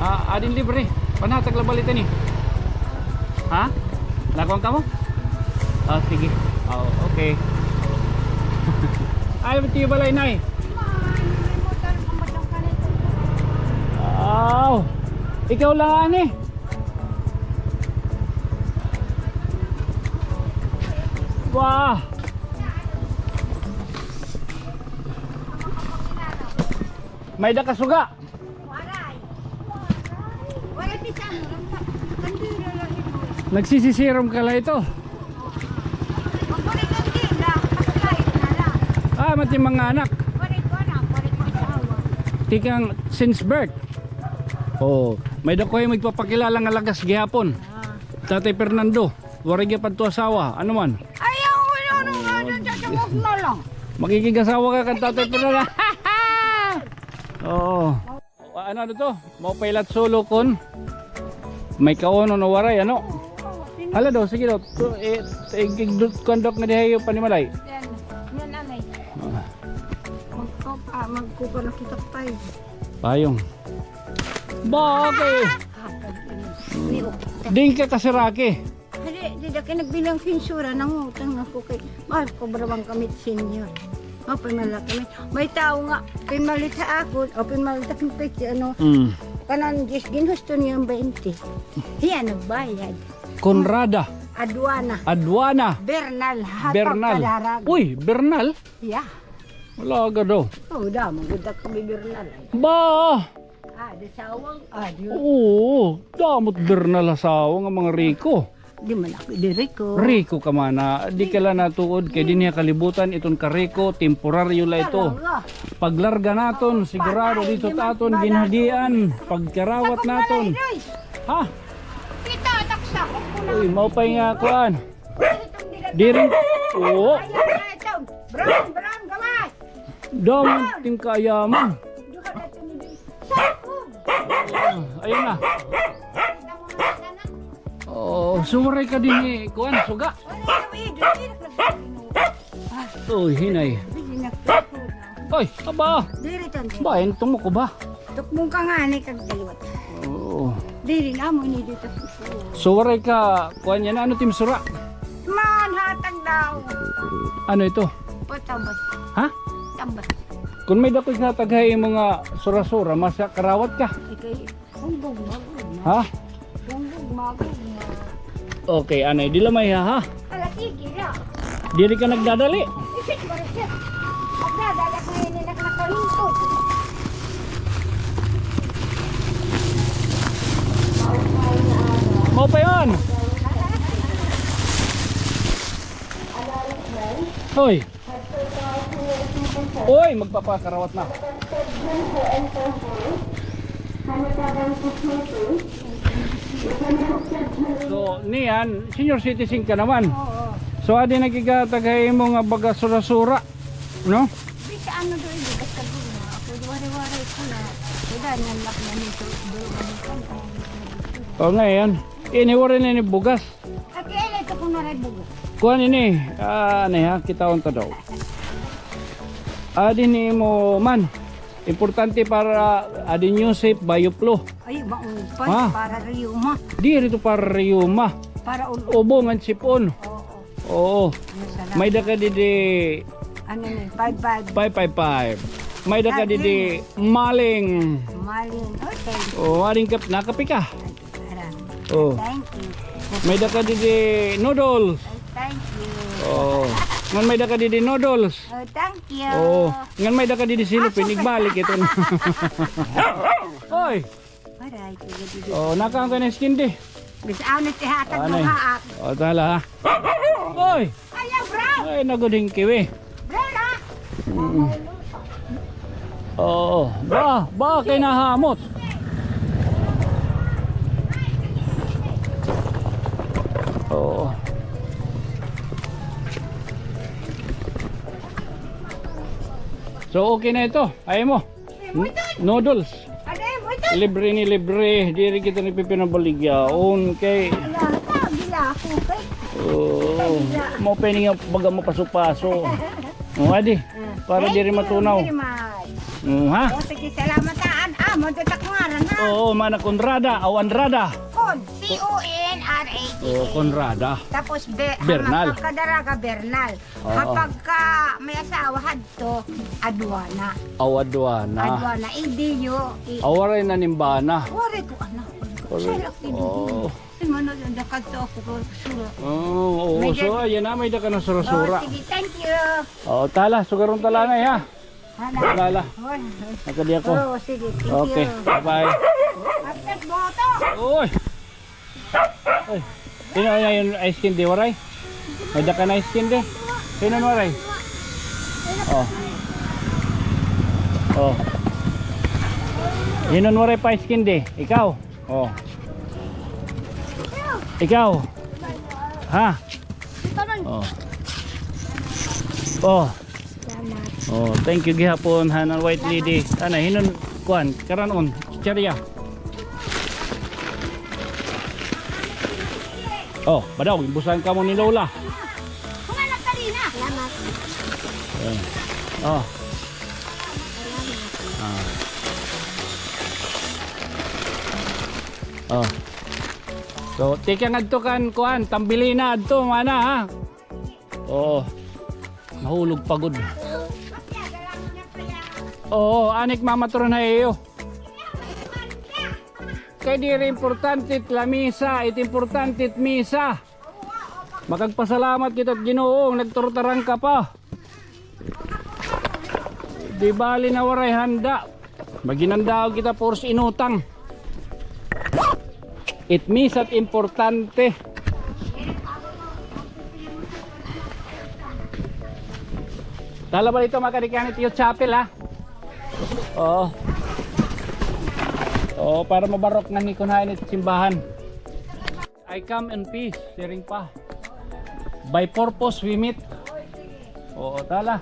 Ah, adi an libre. Panhatag la bali tani. Ha? Nakuan kamo? Ah, sige. O, okay. Ay, tiyo balay, nay. Aw. Ikaw la ani? Wah. May-ada ka suga? Nagsisisirom ka la ito? Ah, mati mga anak. Tikang since birth. O, may-ada ko magpapakilala nga lagas gihapon. Tatay Fernando. Waray gihap adto asawa. Ano man? Ayaw, ano, ano nga, ano, tatawag na lang. Makikig-asawa ka kan Tatay Fernando. Oo. Ano, ano to? Maupay la it sulo kon may kaunon o waray, ano? Hala daw, sige daw. To, eh, eh, igdut-, kondok nga diha iyo panimalay. Yan. Yan, anay. Ah. Magkupa, magkupa na kita, tay. Payong. Ba, okay. Ni, oh. Di ka kasiraki. Hali, dida kay nagbilang sinsura, nangutang ako kay mahal ko barawan kami senior. O, pinmalit kami. May tawo nga, pinmalit ha akon, o, pinmalit ha akon, ano, mm, kanan diyes, ginhusto niya an baynte. Hiya nagbayad. Conrada. Aduana. Aduana. Bernal, ha, Bernal. Pagkadarag. Uy, Bernal? Yeah. Wala ka daw. O, damo gud kami Bernal. Ba! Ah, di sawang, ah, di. Oo, damo it Bernal ha sawang an mga riko. Di man ako di riko. Riko ka man, ah. Di ka la natuod kay dinhi ha kalibutan iton kariko, temporaryo la ito. Talaga. Paglarga naton, sigurado dito it aton ginhadian, pagkarawat naton. Ha? Kita, taksa, kukulang. Uy, maupay nga kuan. Diri. Oo. Ayan, ayan, ito. Brown, brown, gawas. Damo it im kaayaman. Duha na ito ni Luis. Sakog. Ayun na. Kita mo na sana. Oo, so waray ka dinhi kuan, suga. Wala na, eh, dili na nagsabi mo. Uy, hinay. Dili na. Oy, aba. Diri tan. Ba, entong mo ko ba? Tukmong ka ngani kag daliwat. Oo. Diri na mo ini dito. So, waray ka, kuan niyan, ano it im sura? Man, hatag daw. Ano ito? Patambas. Ha? Tambas. Kun may-ada ko ihatag ha imo nga sura-sura, makarawat ka. Ikay, hunggog, magog na. Ha? Hunggog, magog na. Okay, anay, di la maiha, ha? Ala, sige la. Diri ka nagdadali? Isit, marisit. Nagdadali ako ngayon, eh, nak-, nakahintog. Mao pa yun. Hoy. Oy, magpapakarawat na. So, niyan, senior citizen ka naman. Oo. So, adi naghihatag ha imo nga baga sura-sura, no? Bisa ano do ini, basta guma. Ako, wari-wari ko na. Wala na lang na nito, dulo ka nito. O, ngayon, ini waray na ini bugas. Ate, ay, ito ko na rin bugas. Kuan ini, ah, ano ha, kitaon ta daw. Adi ni mo man. Importante para adi niyo safe, bayo flu. Ay, maupay, ha? Para riyuma. Diri to para riyuma. Para ul- Ubo ngan sipon. Oo. Oo. Ay, salamat. May-ada ka didi. Ano ni? Five five. Five five five. May-ada ka didi maling. Maling. Okay. O, aring kap-, nakape ka. Aran. Oh. Thank you. May-ada ka didi noodles. Ay, thank you. Oh. Ngan may-ada ka didi noodles. Oh, thank you. Oh. Ngan may-ada ka didi silupin, igbalik ito. Oy. Aray, kuya didi. Oh, nakaon ka na skin di. Bis ano ti hatag mo haak. Oh, tala ha. Oy. Ayaw, bro. Ay, naguding kiwi. Bro, na. Mm. Oo. Ba, ba kay nahamot. So, okay na ito. Ayaw mo. Noodles. Libre ni libre. Diri kita nagpipinabaligyaon kay Oo. Mao pa ini nga baga mapaso-paso. O, adi. Para diri matunaw. Thank you very much. O, ha? O, sige, salamat, ha. Ah, madto it ak ngaran, ha? Oo, Mana Conrada, aw Andrada. Con, C O N R A D A. O, Conrada. Tapos, Be-, Bernal. Ha pagkadaraga, Bernal. Oo. Ha pagka may asawa, hadto, Aduana. Aw, Aduana. Aduana, Idiyo, i- Aw, waray na nim bana. Waray ko, anak. Waray. Siya lang, oo. Ay, mano, dakad to ako, sura. Oo, oo. So, ayan na, may-ada ka na sura-sura. O, sige, thank you. O, tala, sugaron tala na, ha? Hala. Hala, hala. Oy. Nakadi ako. O, sige, thank you. Okay, bye-bye. Hapit boto. Oy. Oy. Sino na yun, ice candy, waray? May-ada ka na ice candy? Sino na waray? O. O. Sino na waray pa ice candy? Ikaw? O. Ikaw? Ha? O. O. Salamat. O, thank you gihapon, hanan white lady. Ana, hinon, kuan, karan-on, chichirya. O, badaw, ginbusan kamo ni Lola. Salamat. Ayan. O. Ah. O. So, tikang adto kan kuan, Tambilina adto, mana, ha? Oo. Nahulog pa gud. Oo, anik mamaturon ha iyo. Kay diri importante it lamisa, it importante it misa. Makagpasalamat kita ha Ginoo, nagturutarang ka pa. Di bali na waray handa. Maghinanda kita puros inutang. It misa it importante. Tala ba dito makadikan it iyo chapel, ha? Oo. Oo, para mabarok na ni kunain it simbahan. I come in peace, siring pa. By purpose we meet. Oo, tala.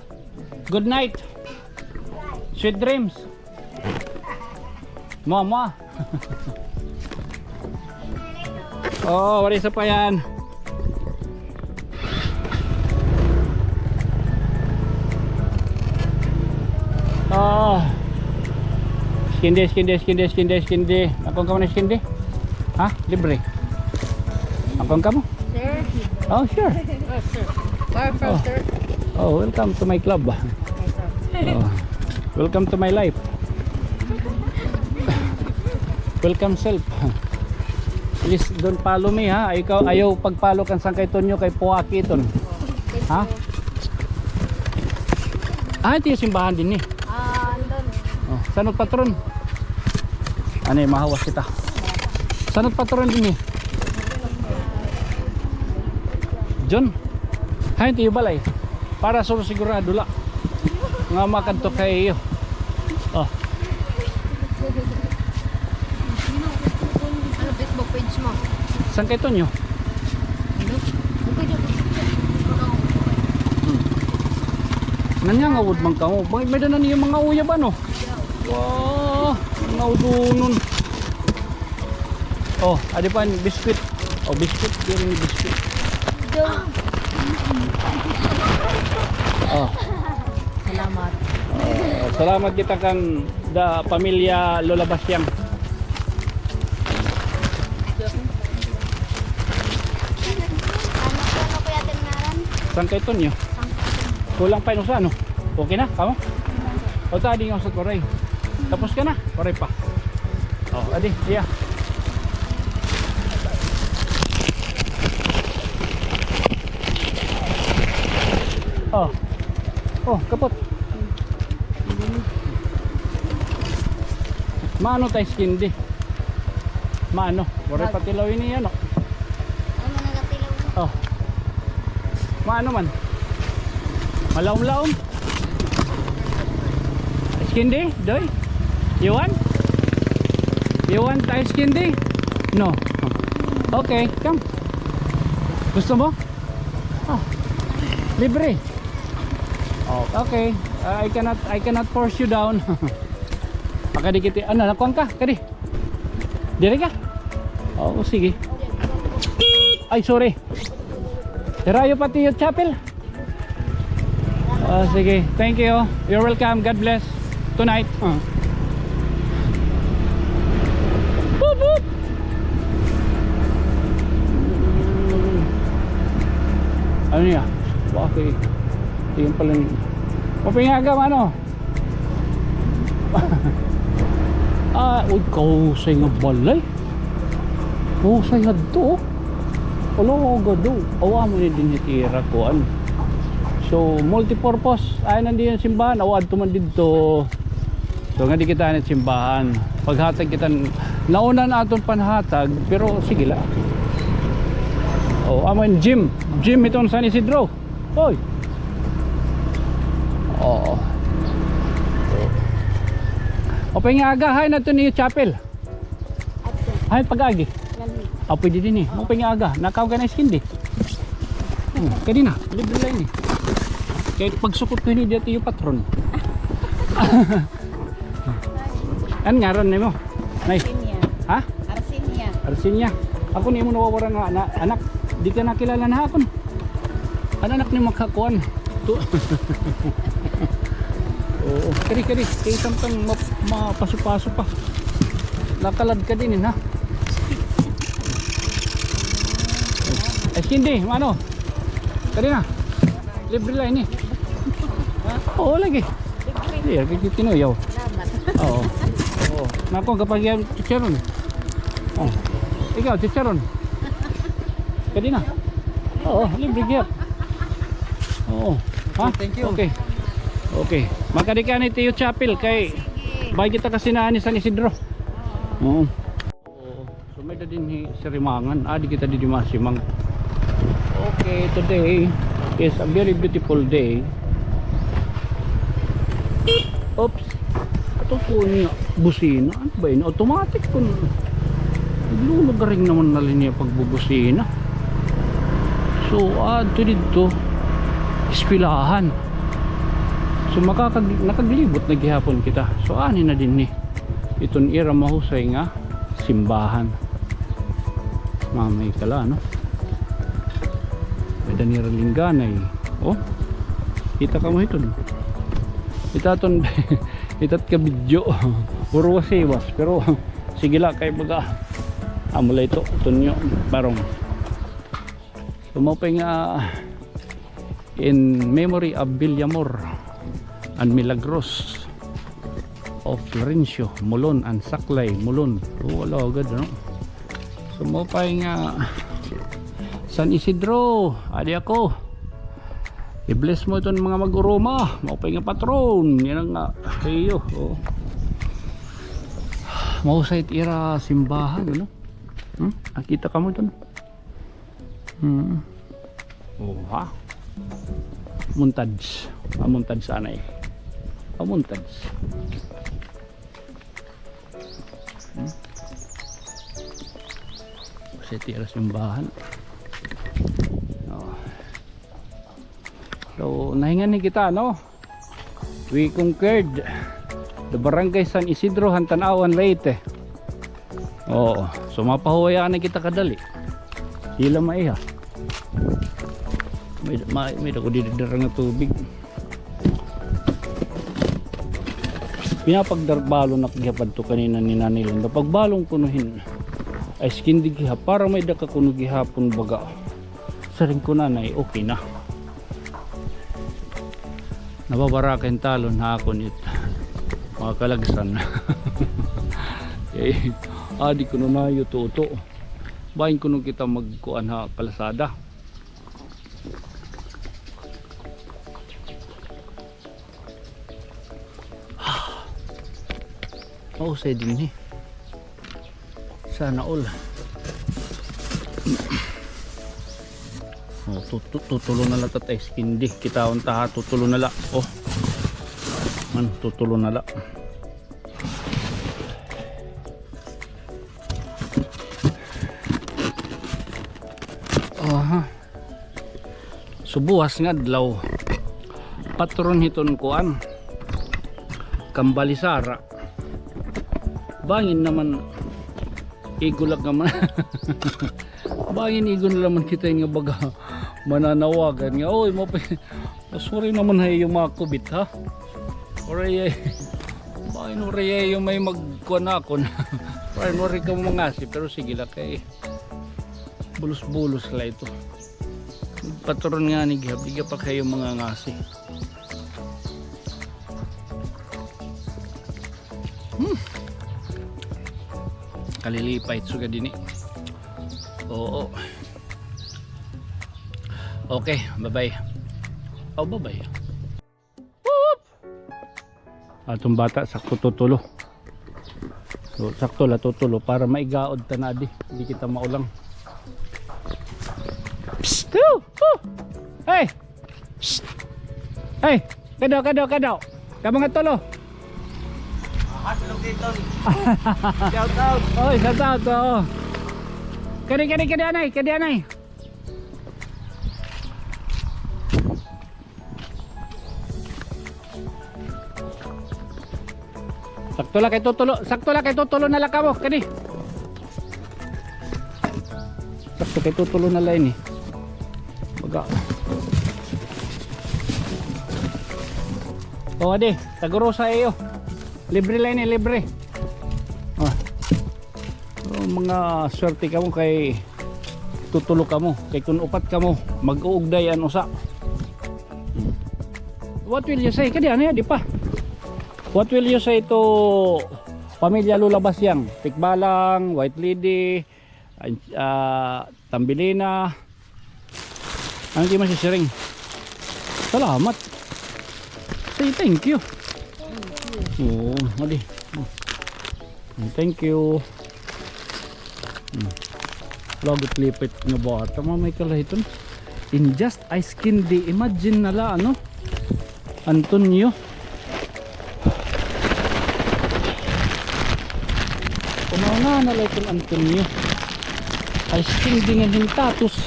Good night. Sweet dreams. Mama. Oh, waray sapayan. Ah. Ice candy, ice candy, ice candy, ice candy, ice candy. Ako kamo na ice candy? Ha? Libre. Ako kamo? Sir? Oh, sure. Oh, sir. Where from, sir? Oh, welcome to my club. Oh. Welcome to my life. Welcome self. Please don't follow me, ha. Ikaw, ayaw pag-follow kan Sangkay Tonyo kay puwaki iton. Ha? Ah, ito yung simbahan din eh. Ah, andun. Oh, sanot patron. Ano yung mahawas kita? Sanot patron din eh. John, hain it iyo balay? Para sur sigurado la nga makadto kay iyo. Oh. Ano Facebook page mo? Sangkay Tonyo. Ano? Hmm. Nangangawod man kamo. May, may-ada na niyo mga uyab, ano? Wow, mga udunon. Oh, adi pa, biscuit. Oh, biscuit, diri ni biscuit. Oh. Salamat. Oh, salamat kita kan da pamilya Lola Basyang. Ano po, ano po yata yung ngaran? Sangkay Tonyo. Kulang pa yun sa ano? Okay na, kamo? O, ta, adi nga usat, waray. Tapos ka na? Waray pa. O, adi, iya. O. O, kapot. Maano ta ice candy? Maano? Waray pa tilaw ini, ano? Ano na nagatilaw? Oh. Maano man? Malaom-laom? Ice candy, Doy? You want? You want ice candy? No. Okay, come. Gusto mo? Oh. Libre. Oh, okay. Uh, I cannot, I cannot force you down. Pakadikit. Ano, nakuan ka? Kadi. Diri ka? Oo, sige. Ay, sorry. Dirayo pati yung chapel. Ah, sige. Thank you. You're welcome. God bless. Tonight. Ah. Boop, boop. Ano niya? Bakit? Ito yung pala niya. Mapingaga, mano. Ah, uy, kahusay nga balay. Husay hadto, oh. Hala, gado. Awa mo ni dinhi it ira kuan. So, multipurpose. Ay, nandiyan simbahan. Awa, adto man didto. So, nga di kita anit simbahan. Paghatag kita, nauna na aton panhatag, pero sige la. Oh, amo yung gym. Gym iton San Isidro. Hoy. Oo. Mapay nga aga, hay na to niyo chapel. Hay pag-agi. Ah, pwede din eh. Mapay nga aga. Nakaw ka na skin di. Hmm, kadi na. Libre lang eh. Kaya pagsukot ko ini dito yung patron. An ngaran nimo? Nay. Arsinia. Ha? Arsinia. Arsinia. Ako nimo nawawara nga na, anak. Di ka nakilala na akon. An anak ni makakuan. Tu- Oo. Kadi, kadi. Kay samtang ma- mapaso-paso pa. Nakalad ka din, ha? Ay, hindi. Ano? Kadi na. Libre la ini. Oo, lagi. Hindi, lagi tinuyaw. Salamat. Oo. Oo. Nako, kapag yan, chicharon. Oh. Ikaw, chicharon. Kadi na. Oo, libre gyud. Oo. Ha? Okay, thank you. Okay. Okay. Makadi ka ni Tiyo Chapel kay bay kita kasi na ni San Isidro. Oo. Oo. So, may da dinhi sirimangan. Ah, di kita didi masimang. Okay, today is a very beautiful day. Oops. Ato po niya busina. Ano ba yun? Automatic kun naglulugaring naman na niya pagbubusina. So, adto didto eskwelahan. So, makakag-, nakaglibot na gihapon kita. So, ani na dinhi iton ira mahusay nga simbahan. Mamay kala, no? May danira lingganay. Oh. Kita ka mo iton. Itaton, itat ka video. Puro wasiwas. Pero, sige la, kay baga. Amo la ito, tunyo, barong. So, mao pa nga, in memory of Villamor and Milagros of Florencio, Molon and Saklay, Molon. Oh, wala agad, no? So, mao pa nga San Isidro, adi ako. I-bless mo iton mga mag-uruma. Mao pa nga patron. Yan ang, ah, iyo, oh. Mahusay it ira simbahan, ano? Hmm? Nakita ka mo iton? Hmm. Oh, ha? Montage. Ah, montage sana eh. Ah, montage. Hmm? Sa tira simbahan. Oh. So, nahingan ni kita, no? We conquered the Barangay San Isidro, han Tanauan, Leyte. Oo. So, mapahuway na kita kadali. Hila maiha. May, may, may dako dididira nga tubig. Pinapagdarbalon ak gihapon to kanina ni Nanay Linda. Pagbalon kuno hin ice candy gihap, para may daka kuno gihapon baga. Siring ko, Nanay, okay na. Nababara ka hin talon ha akon it mga kalagsan. Eh, adi kuno na iyo tuto. Bahin kuno kita magkuan ha kalasada. Mahusay dinhi. Sana all. Oh, tu-, tu-, tutulo na la, Tatay Skindy. Kitaon ta ha, tutulo na la. Oh. Man, tutulo na la. Aha. So, buwas nga adlaw, Patron hiton kuan, Kambalisara. Bangin naman igulak naman. Bangin igon naman kita nga baga mananawagan nga, oy, mapi-, sorry naman ha iyo mga kubit, ha? Oray ay, bangin oray ay iyo may magkuan akon. Oray, oray ka mangasi, pero sige la kay bulos-bulos la ito. Patron nga ni gihap, di ka pa kayo mga ngasi. Hmm. Kalilipay, sugad ini. Oo. Okay, bye-bye. Oh, bye-bye. Whoop! Atong bata, sakto tutulo. So, sakto la tutulo para maigaod ta na di. Di kita maulang. Psst! Woo! Woo! Hey! Psst! Hey! Kadaw, kadaw, kadaw. Ka mga tulo. Shout out. Oy, shout out, oo. Kadi, kadi, kadi, anay, kadi, anay. Sakto la kay tutulo, sakto la kay tutulo na la kamo, kadi. Sakto kay tutulo na la ini. Baga. O, adi, tag-urusa iyo. Libre la ini, libre. O. O, mga swerte kamo kay tutulo kamo. Kay kun upat kamo, mag-uugday an usa. What will you say? Kadi, ano yan? Di pa. What will you say to Pamilya Lola Basyang? Tikbalang, White Lady, ah, Tambilina. Ano di masisiring? Salamat. Say thank you. Oo, adi. Thank you. Hmm. Lagot lipit nga bata, mamay kalahiton. In just ice candy, imagine na la, ano? Antonio. Kumauna na la iton Antonio. Ice candy nga hintatos.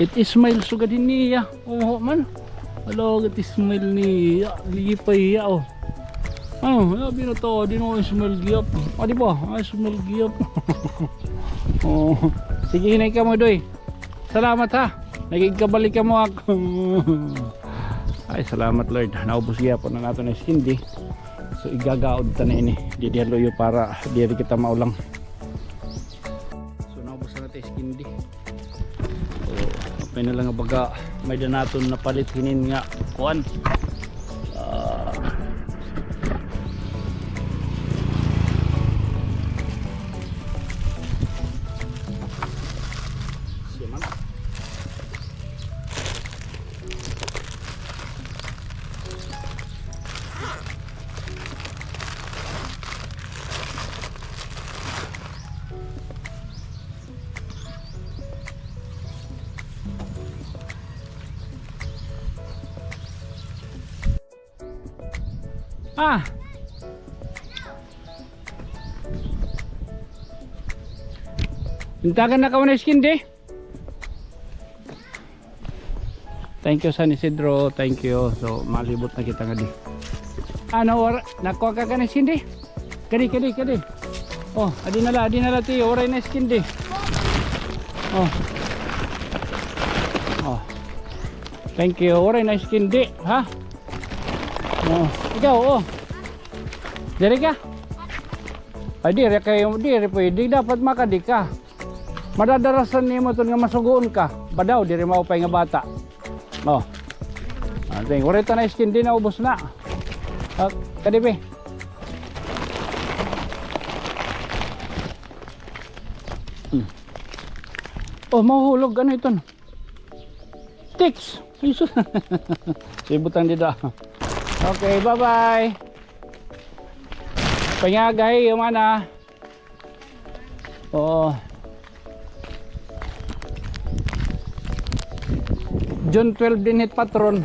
It smile sugad hiniya. Oho man. Ala, gati smile niya. Lipay hiya, o. Ano, labi na to, di na smile gihap. Ah, di ba? Ay, smile gihap. O. Sige, hinay kamo, Doy. Salamat, ha. Nagigkabalik kamo ako. Ay, salamat, Lord. Naubos gihapon an aton ice candy. So, igagaod ta na ini. Didi ha luyo para diri kita maulang. So, naubos na naton ice candy. So, apay na la nga baga may-ada naton napalit hinin nga kuan. Ah. Siya man. Ah. Intagan na ka man ice candy? Thank you, San Isidro. Thank you. So, malibot na kita ngadi. Ano, wara, nakuha ka ka na ice candy? Kadi, kadi, kadi. O, adi na la, adi na la, tiyo. Waray na ice candy. O. O. Thank you. Waray na ice candy, ha? O. Ikaw, o. Diri ka? Ay, diri kayo, diri pwede. Dapat makadi ka. Madadarasan nimo iton nga masugoon ka. Ba daw, diri maupay nga bata. O. Ah, ting, waray ta na ice candy, naubos na. Ah, kadi, be. Hmm. O, mahuhulog. Ano iton? Tix! Ay, sus. Sige, butang dida. Okay, bye-bye. Pangagay, humana. Oo. June twelve dinhi it patron.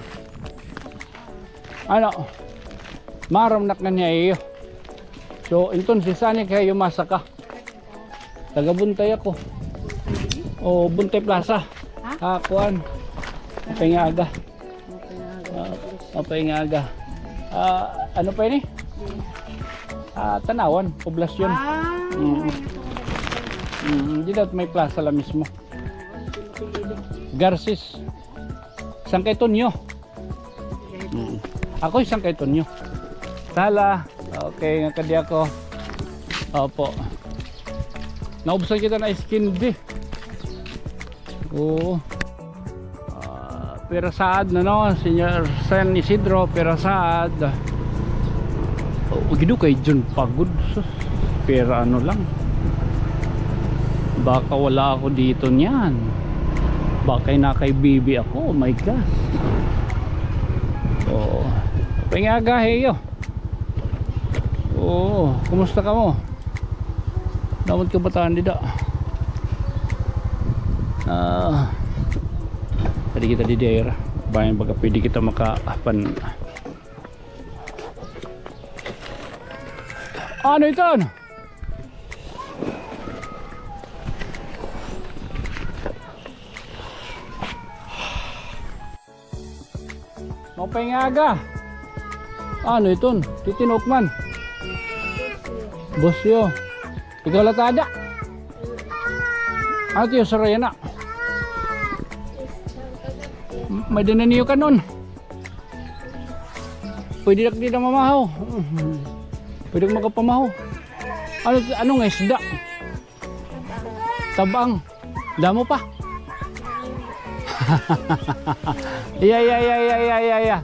Ano? Maaram na ak nganhi ha iyo. So, entonces, anhi kay umasa ka? Taga Buntay ako. O, Buntay Plaza. Ha? Ah, kuan. Buntay nga aga. Buntay nga aga. Ah, Maupay nga aga. Ah, ano pa ini? Ah, Tanawan, poblasyon. Ah, mm. Mm, dida may plaza la mismo. Garces. San Kaytonyo. Mm. Ako san Kaytonyo. Sala. Okay, nga kadi ako. Opo. Naubsan kita na ice candy. Oo. Ah, pira saad na, no? Senior San Isidro, pira saad. Oh, gido kay Jun pagod. Sus, pira ano lang. Baka wala ako dito niyan. Baka nakay bibi ako. Oh my gosh. Oo. Maupay nga aga ha iyo. Oo, kumusta kamo? Damo it kabataan dida. Ah, pwede kita dida, ira. Bayan baga pwede kita makapan. Ano ito? Maupay nga aga. Ano iton? Titinok man. Bosyo. Ikaw la tada. Ano tiyo, saraya na? May dana niyo kanon. Pwede na di na mamahaw. Pwede makapamahaw. Ano, ano nga isda? Tabang. Damo pa. Iya, iya, iya.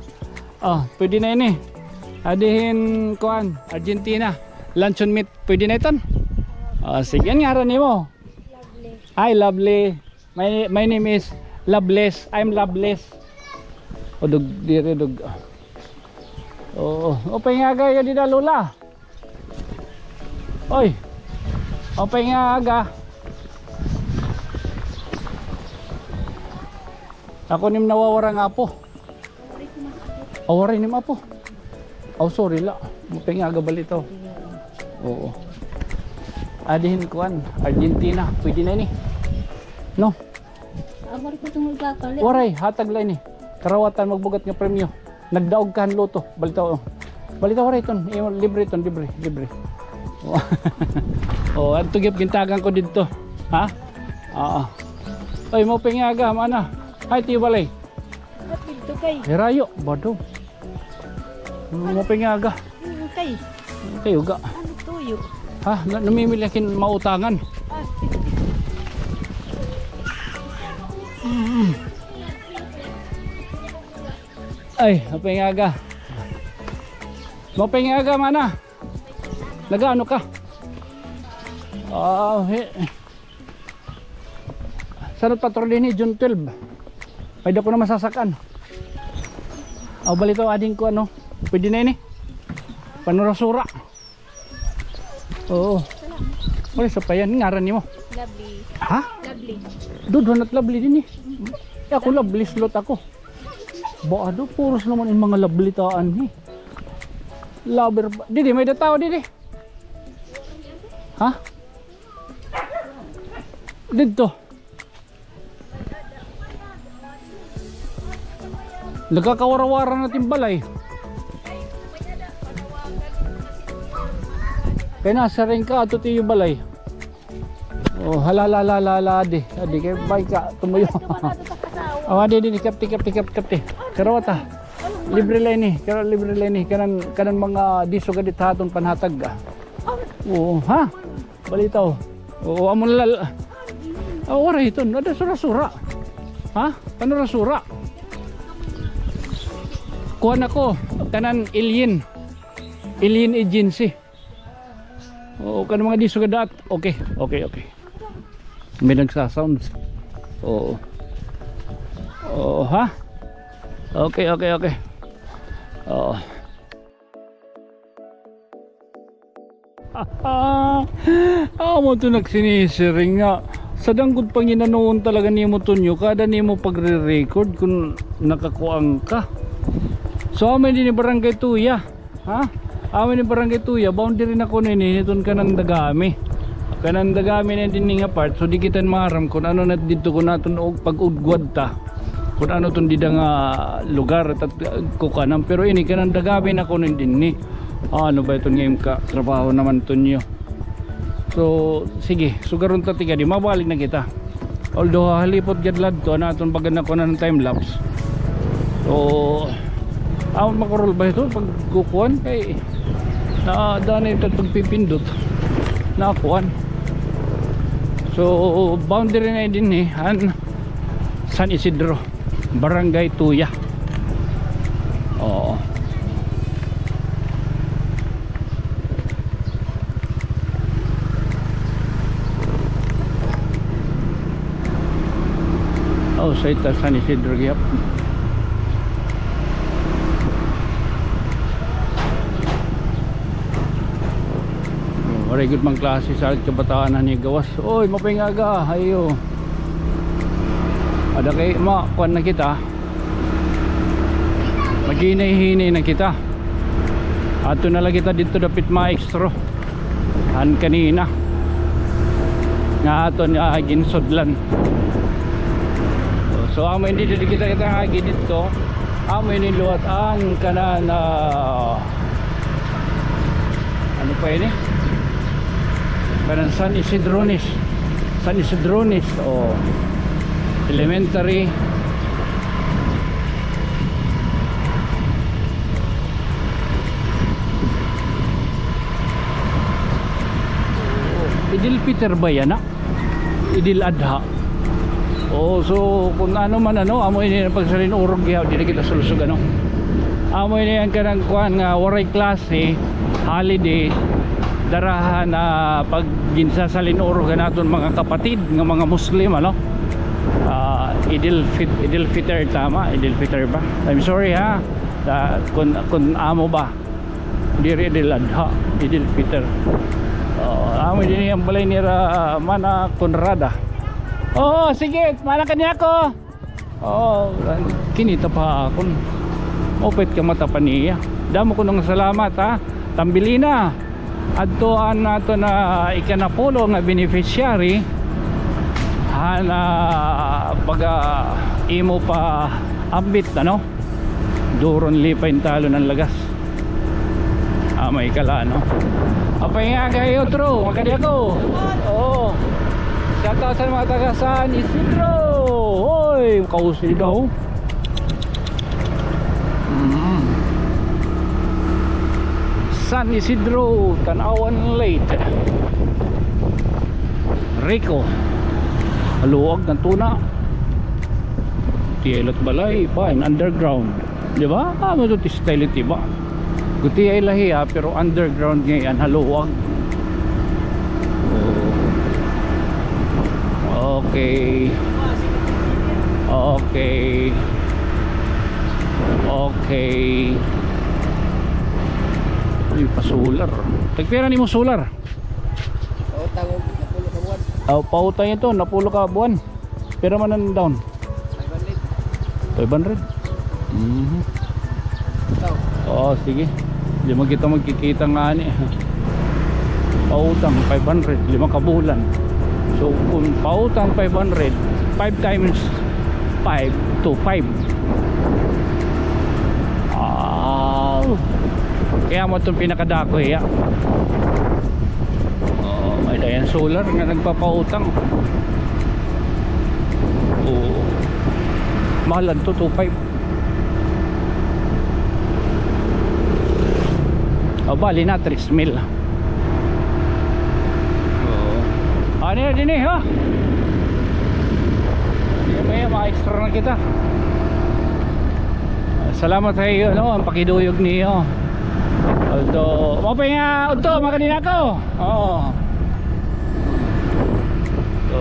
Oh, pwede na ini. Adihin, kuan, Argentina. Luncheon meat. Pwede na iton. Oh, sige, an ngaran nimo? Lovely. Hi, Lovely. My, my name is Loveless. I'm Loveless. O, dug, diri, dug. Oo. Maupay nga aga dida, Lola. Oy. Maupay nga aga. Ako nim nawawara nga apo. Aw, waray nim apo. Aw, sorry la. Maupay nga aga bali to. Oo. Adihin kuan, Argentina. Pwede na ini. No? Waray, hatag la ini. Karawatan magbugat nga premyo. Nagdaog ka han lotto. Balita, oh. Balita, waray iton. Iyo, libre iton, libre, libre. Oh, adto gihap gintagan ko didto. Ha? Oo. Oy, maupay nga aga, mana. Hay, tiyo balay. Didto kay. Hirayo, bado. Maupay nga aga. Kay. Kay uga. Ano tuyo? Ha, na, namimili akin mautangan. Ah. Mm. Ay, maupay nga aga. Maupay nga aga, mana. Nagaano ka? Ah, he. San-o it patrol dinhi, June twelve? May dako na masasak-an. Aw, balita, ading ko, ano, pwede na ini. Panurasura. Oo. Wala sa payan, ngaran nimo? Lovely. Ha? Lovely. Dudhon at Lovely dinhi. Ako, Lovely, slot ako. Ba, ano, puros naman in mga Lovely taan, he. Lover ba? Didi, may da tao, didi. Ha? Didto. Nagkakawara-wara na it im balay. Kay nasiring ka, ato it iyo balay. Oh, hala, hala, hala, hala, hala, adi. Adi, kay bay ka, tumuyo. Oh, adi, adi, adi, kapti, kapti, kapti, kapti. Karawata. Libre la ini, kara-, libre la ini. Kanan, kanan mga disugad it ha aton panhatag, ah. Oo, ha? Balitaw. Oo, amo na la. Ah, waray iton. Ada sura-sura. Ha? Ano ra sura? Kuan ako, kanan alien. Alien agency. Oo, kanan mga disugad ha at. Okay, okay, okay. May nagsasounds. Oo. Oo, ha? Okay, okay, okay. Oo. Amo to nagsinisiring nga. Sa danggod panginanuon talaga nimo, Tonyo, kada nimo pagre-record kun nakakuan ka. So, amo ini Barangay Tuya. Ha? Amo ini Barangay Tuya, boundary na kuno ini, hiton kanan Dagami. Kanan Dagami na dinhi nga part, so di kita maaram kun ano na didto kun aton og pag-ugwad ta. Kun ano iton dida nga lugar, tat-, kukuanan, pero ini kanan dagami na kuno dinhi. Ano ba iton nga im ka trabaho naman iton niyo? So, sige, sugaron ta tigadi, mabalik na kita. Although, halipot gad la adto, an aton baga nakuanan nga time lapse. So, aw, makurol ba ito? Pagkukuan kay, na, daan ito pagpipindot. Nakuan. So, boundary na dinhi, an San Isidro, Barangay Tuya. Oo. Oh, sa ita San Isidro gihap. Waray gud man klase sa kabataan na ni gawas. Oy, maupay nga aga. Ayo. Ada kay ma, kuan na kita. Maghinay-hinay na kita. Adto na la kita didto dapit maestro. Han kanina. Nga aton, ah, ginsudlan. So, amo ini didi kita, kita agi didto. Amo ini liwat an kanan, ah, ano pa ini? Kanan San Isidrones. San Isidrones, o, Elementary. Idil Fitr ba yana? Idil Adha. Oh, so kun ano man, ano, amo ini an pagsalin-urog gihap, diri kita sulsog, ano. Amo ini an kanang kuan nga waray klase, holiday, darahan, ah, pag ginsasalin-urog an aton mga kapatid nga mga Muslim, ano. Ah, Idil Fit-, Idil Fitr, tama? Idil Fitr ba? I'm sorry, ha. Da-, kun, kun amo ba. Diri Idil Adha, Idil Fitr. Oh, amo dinhi an balay nira Mana Conrada. Oo, sige, mana kaniya ako. Oo, kinita pa akon. Upit ka mata pa niya. Damo kuno nga salamat, ha. Tambilina. Adto an aton nga ikanapulo nga beneficiary. Han, ah, baga imo pa ambit, ano? Duron lipay talon an lagas. Ah, may kala, no? Apay nga kay otro, makadi ako. Oo. Shout out sa mga taga San Isidro. Hoy, kausi daw. Mm. San Isidro, Tanauan Leyte. Rico. Haluag na tuna. Tiyaylot balay pa, in underground. Di ba? Ah, amo ito ti style iti ba? Gutiay la hiya, pero underground ngay-an, haluag. Okay. Okay. Okay. Ay, pa-solar. Tagpira nimo solar? Pautang og napulo ka buwan. Aw, pautang ito, napulo ka buwan. Pira man an down? Five hundred. Five hundred? Mhm. Ikaw? Oo, sige. Di man kita magkikita nga ani. Pautang, five hundred, lima ka bulan. So, kung pautang five hundred, five times five to five. Ah, kaya mo itong pinakadako, iya. Oh, may dayan solar nga nagpapautang. Oo. Mahal adto, two five. O, bali na, tres mil. Oo. Ano na dinhi, ha? May maestro na kita. Salamat ha iyo, no, an pakiduyog niyo. Although, maupay nga udto, makadi na ako. Oo. So,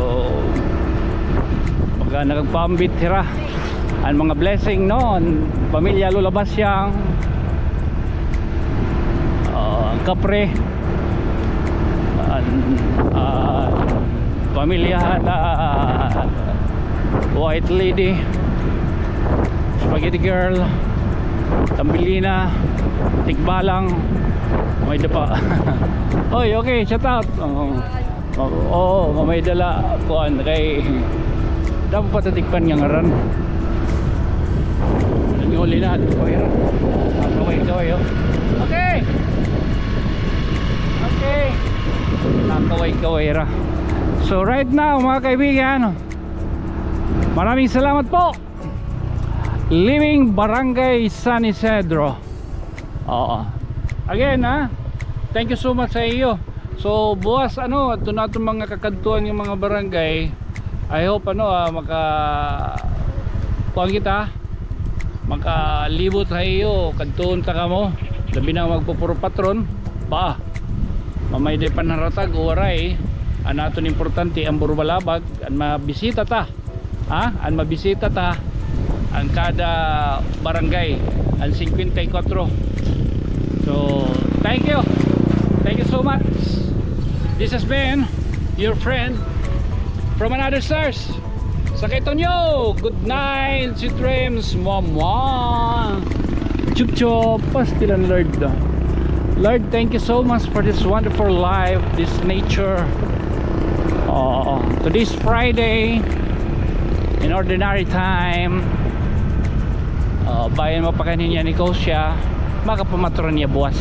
pagka nagpaambit hira, an mga blessing, no, an pamilya Lola Basyang, ah, Kapre, an, ah, pamilya na White Lady, Spaghetti Girl, Tambilina, Tikbalang, may da pa. Oy, okay, shout out. Oo. Oo, oo, may dala, kuan, kay damo pa tatikpan nga ngaran. Nanguli na, kaway ra. Kaway, kaway, oh. Okay. Okay. Nakaway, kaway ra. So right now, mga kaibigan, maraming salamat po. Leaving Barangay San Isidro. Oo. Again, ha? Thank you so much sa iyo. So, buwas, ano, adto na aton mga kakadtuan nga mga barangay. I hope, ano, ah, maka-, kuan kita, makalibot ha iyo, kadtuon ta kamo. Labi na magpupuro patron, ba? Mamay day panharatag, o waray, an aton importante, an Burubalabag, an mabisita ta. Ha? An mabisita ta, an kada barangay, an singkwenta y kwatro. So, thank you. Thank you so much. This has been your friend from another stars. Sakay Tonyo, good night, sweet dreams, mwah, mwah. Chup chup, pastilan, Lord. Lord, thank you so much for this wonderful life, this nature. Oo, today's Friday. In ordinary time, uh, bayan mo pa kanina ni Kosya, makapamatron niya buwas.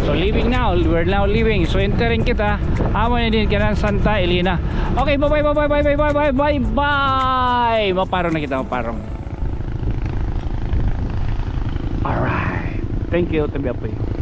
So leaving now, we're now leaving. So entering kita, amo na din kanan Santa Elena. Okay, bye-bye, bye-bye, bye-bye, bye-bye, bye-bye. Maparong na kita, maparong. Alright. Thank you, tabi apoy.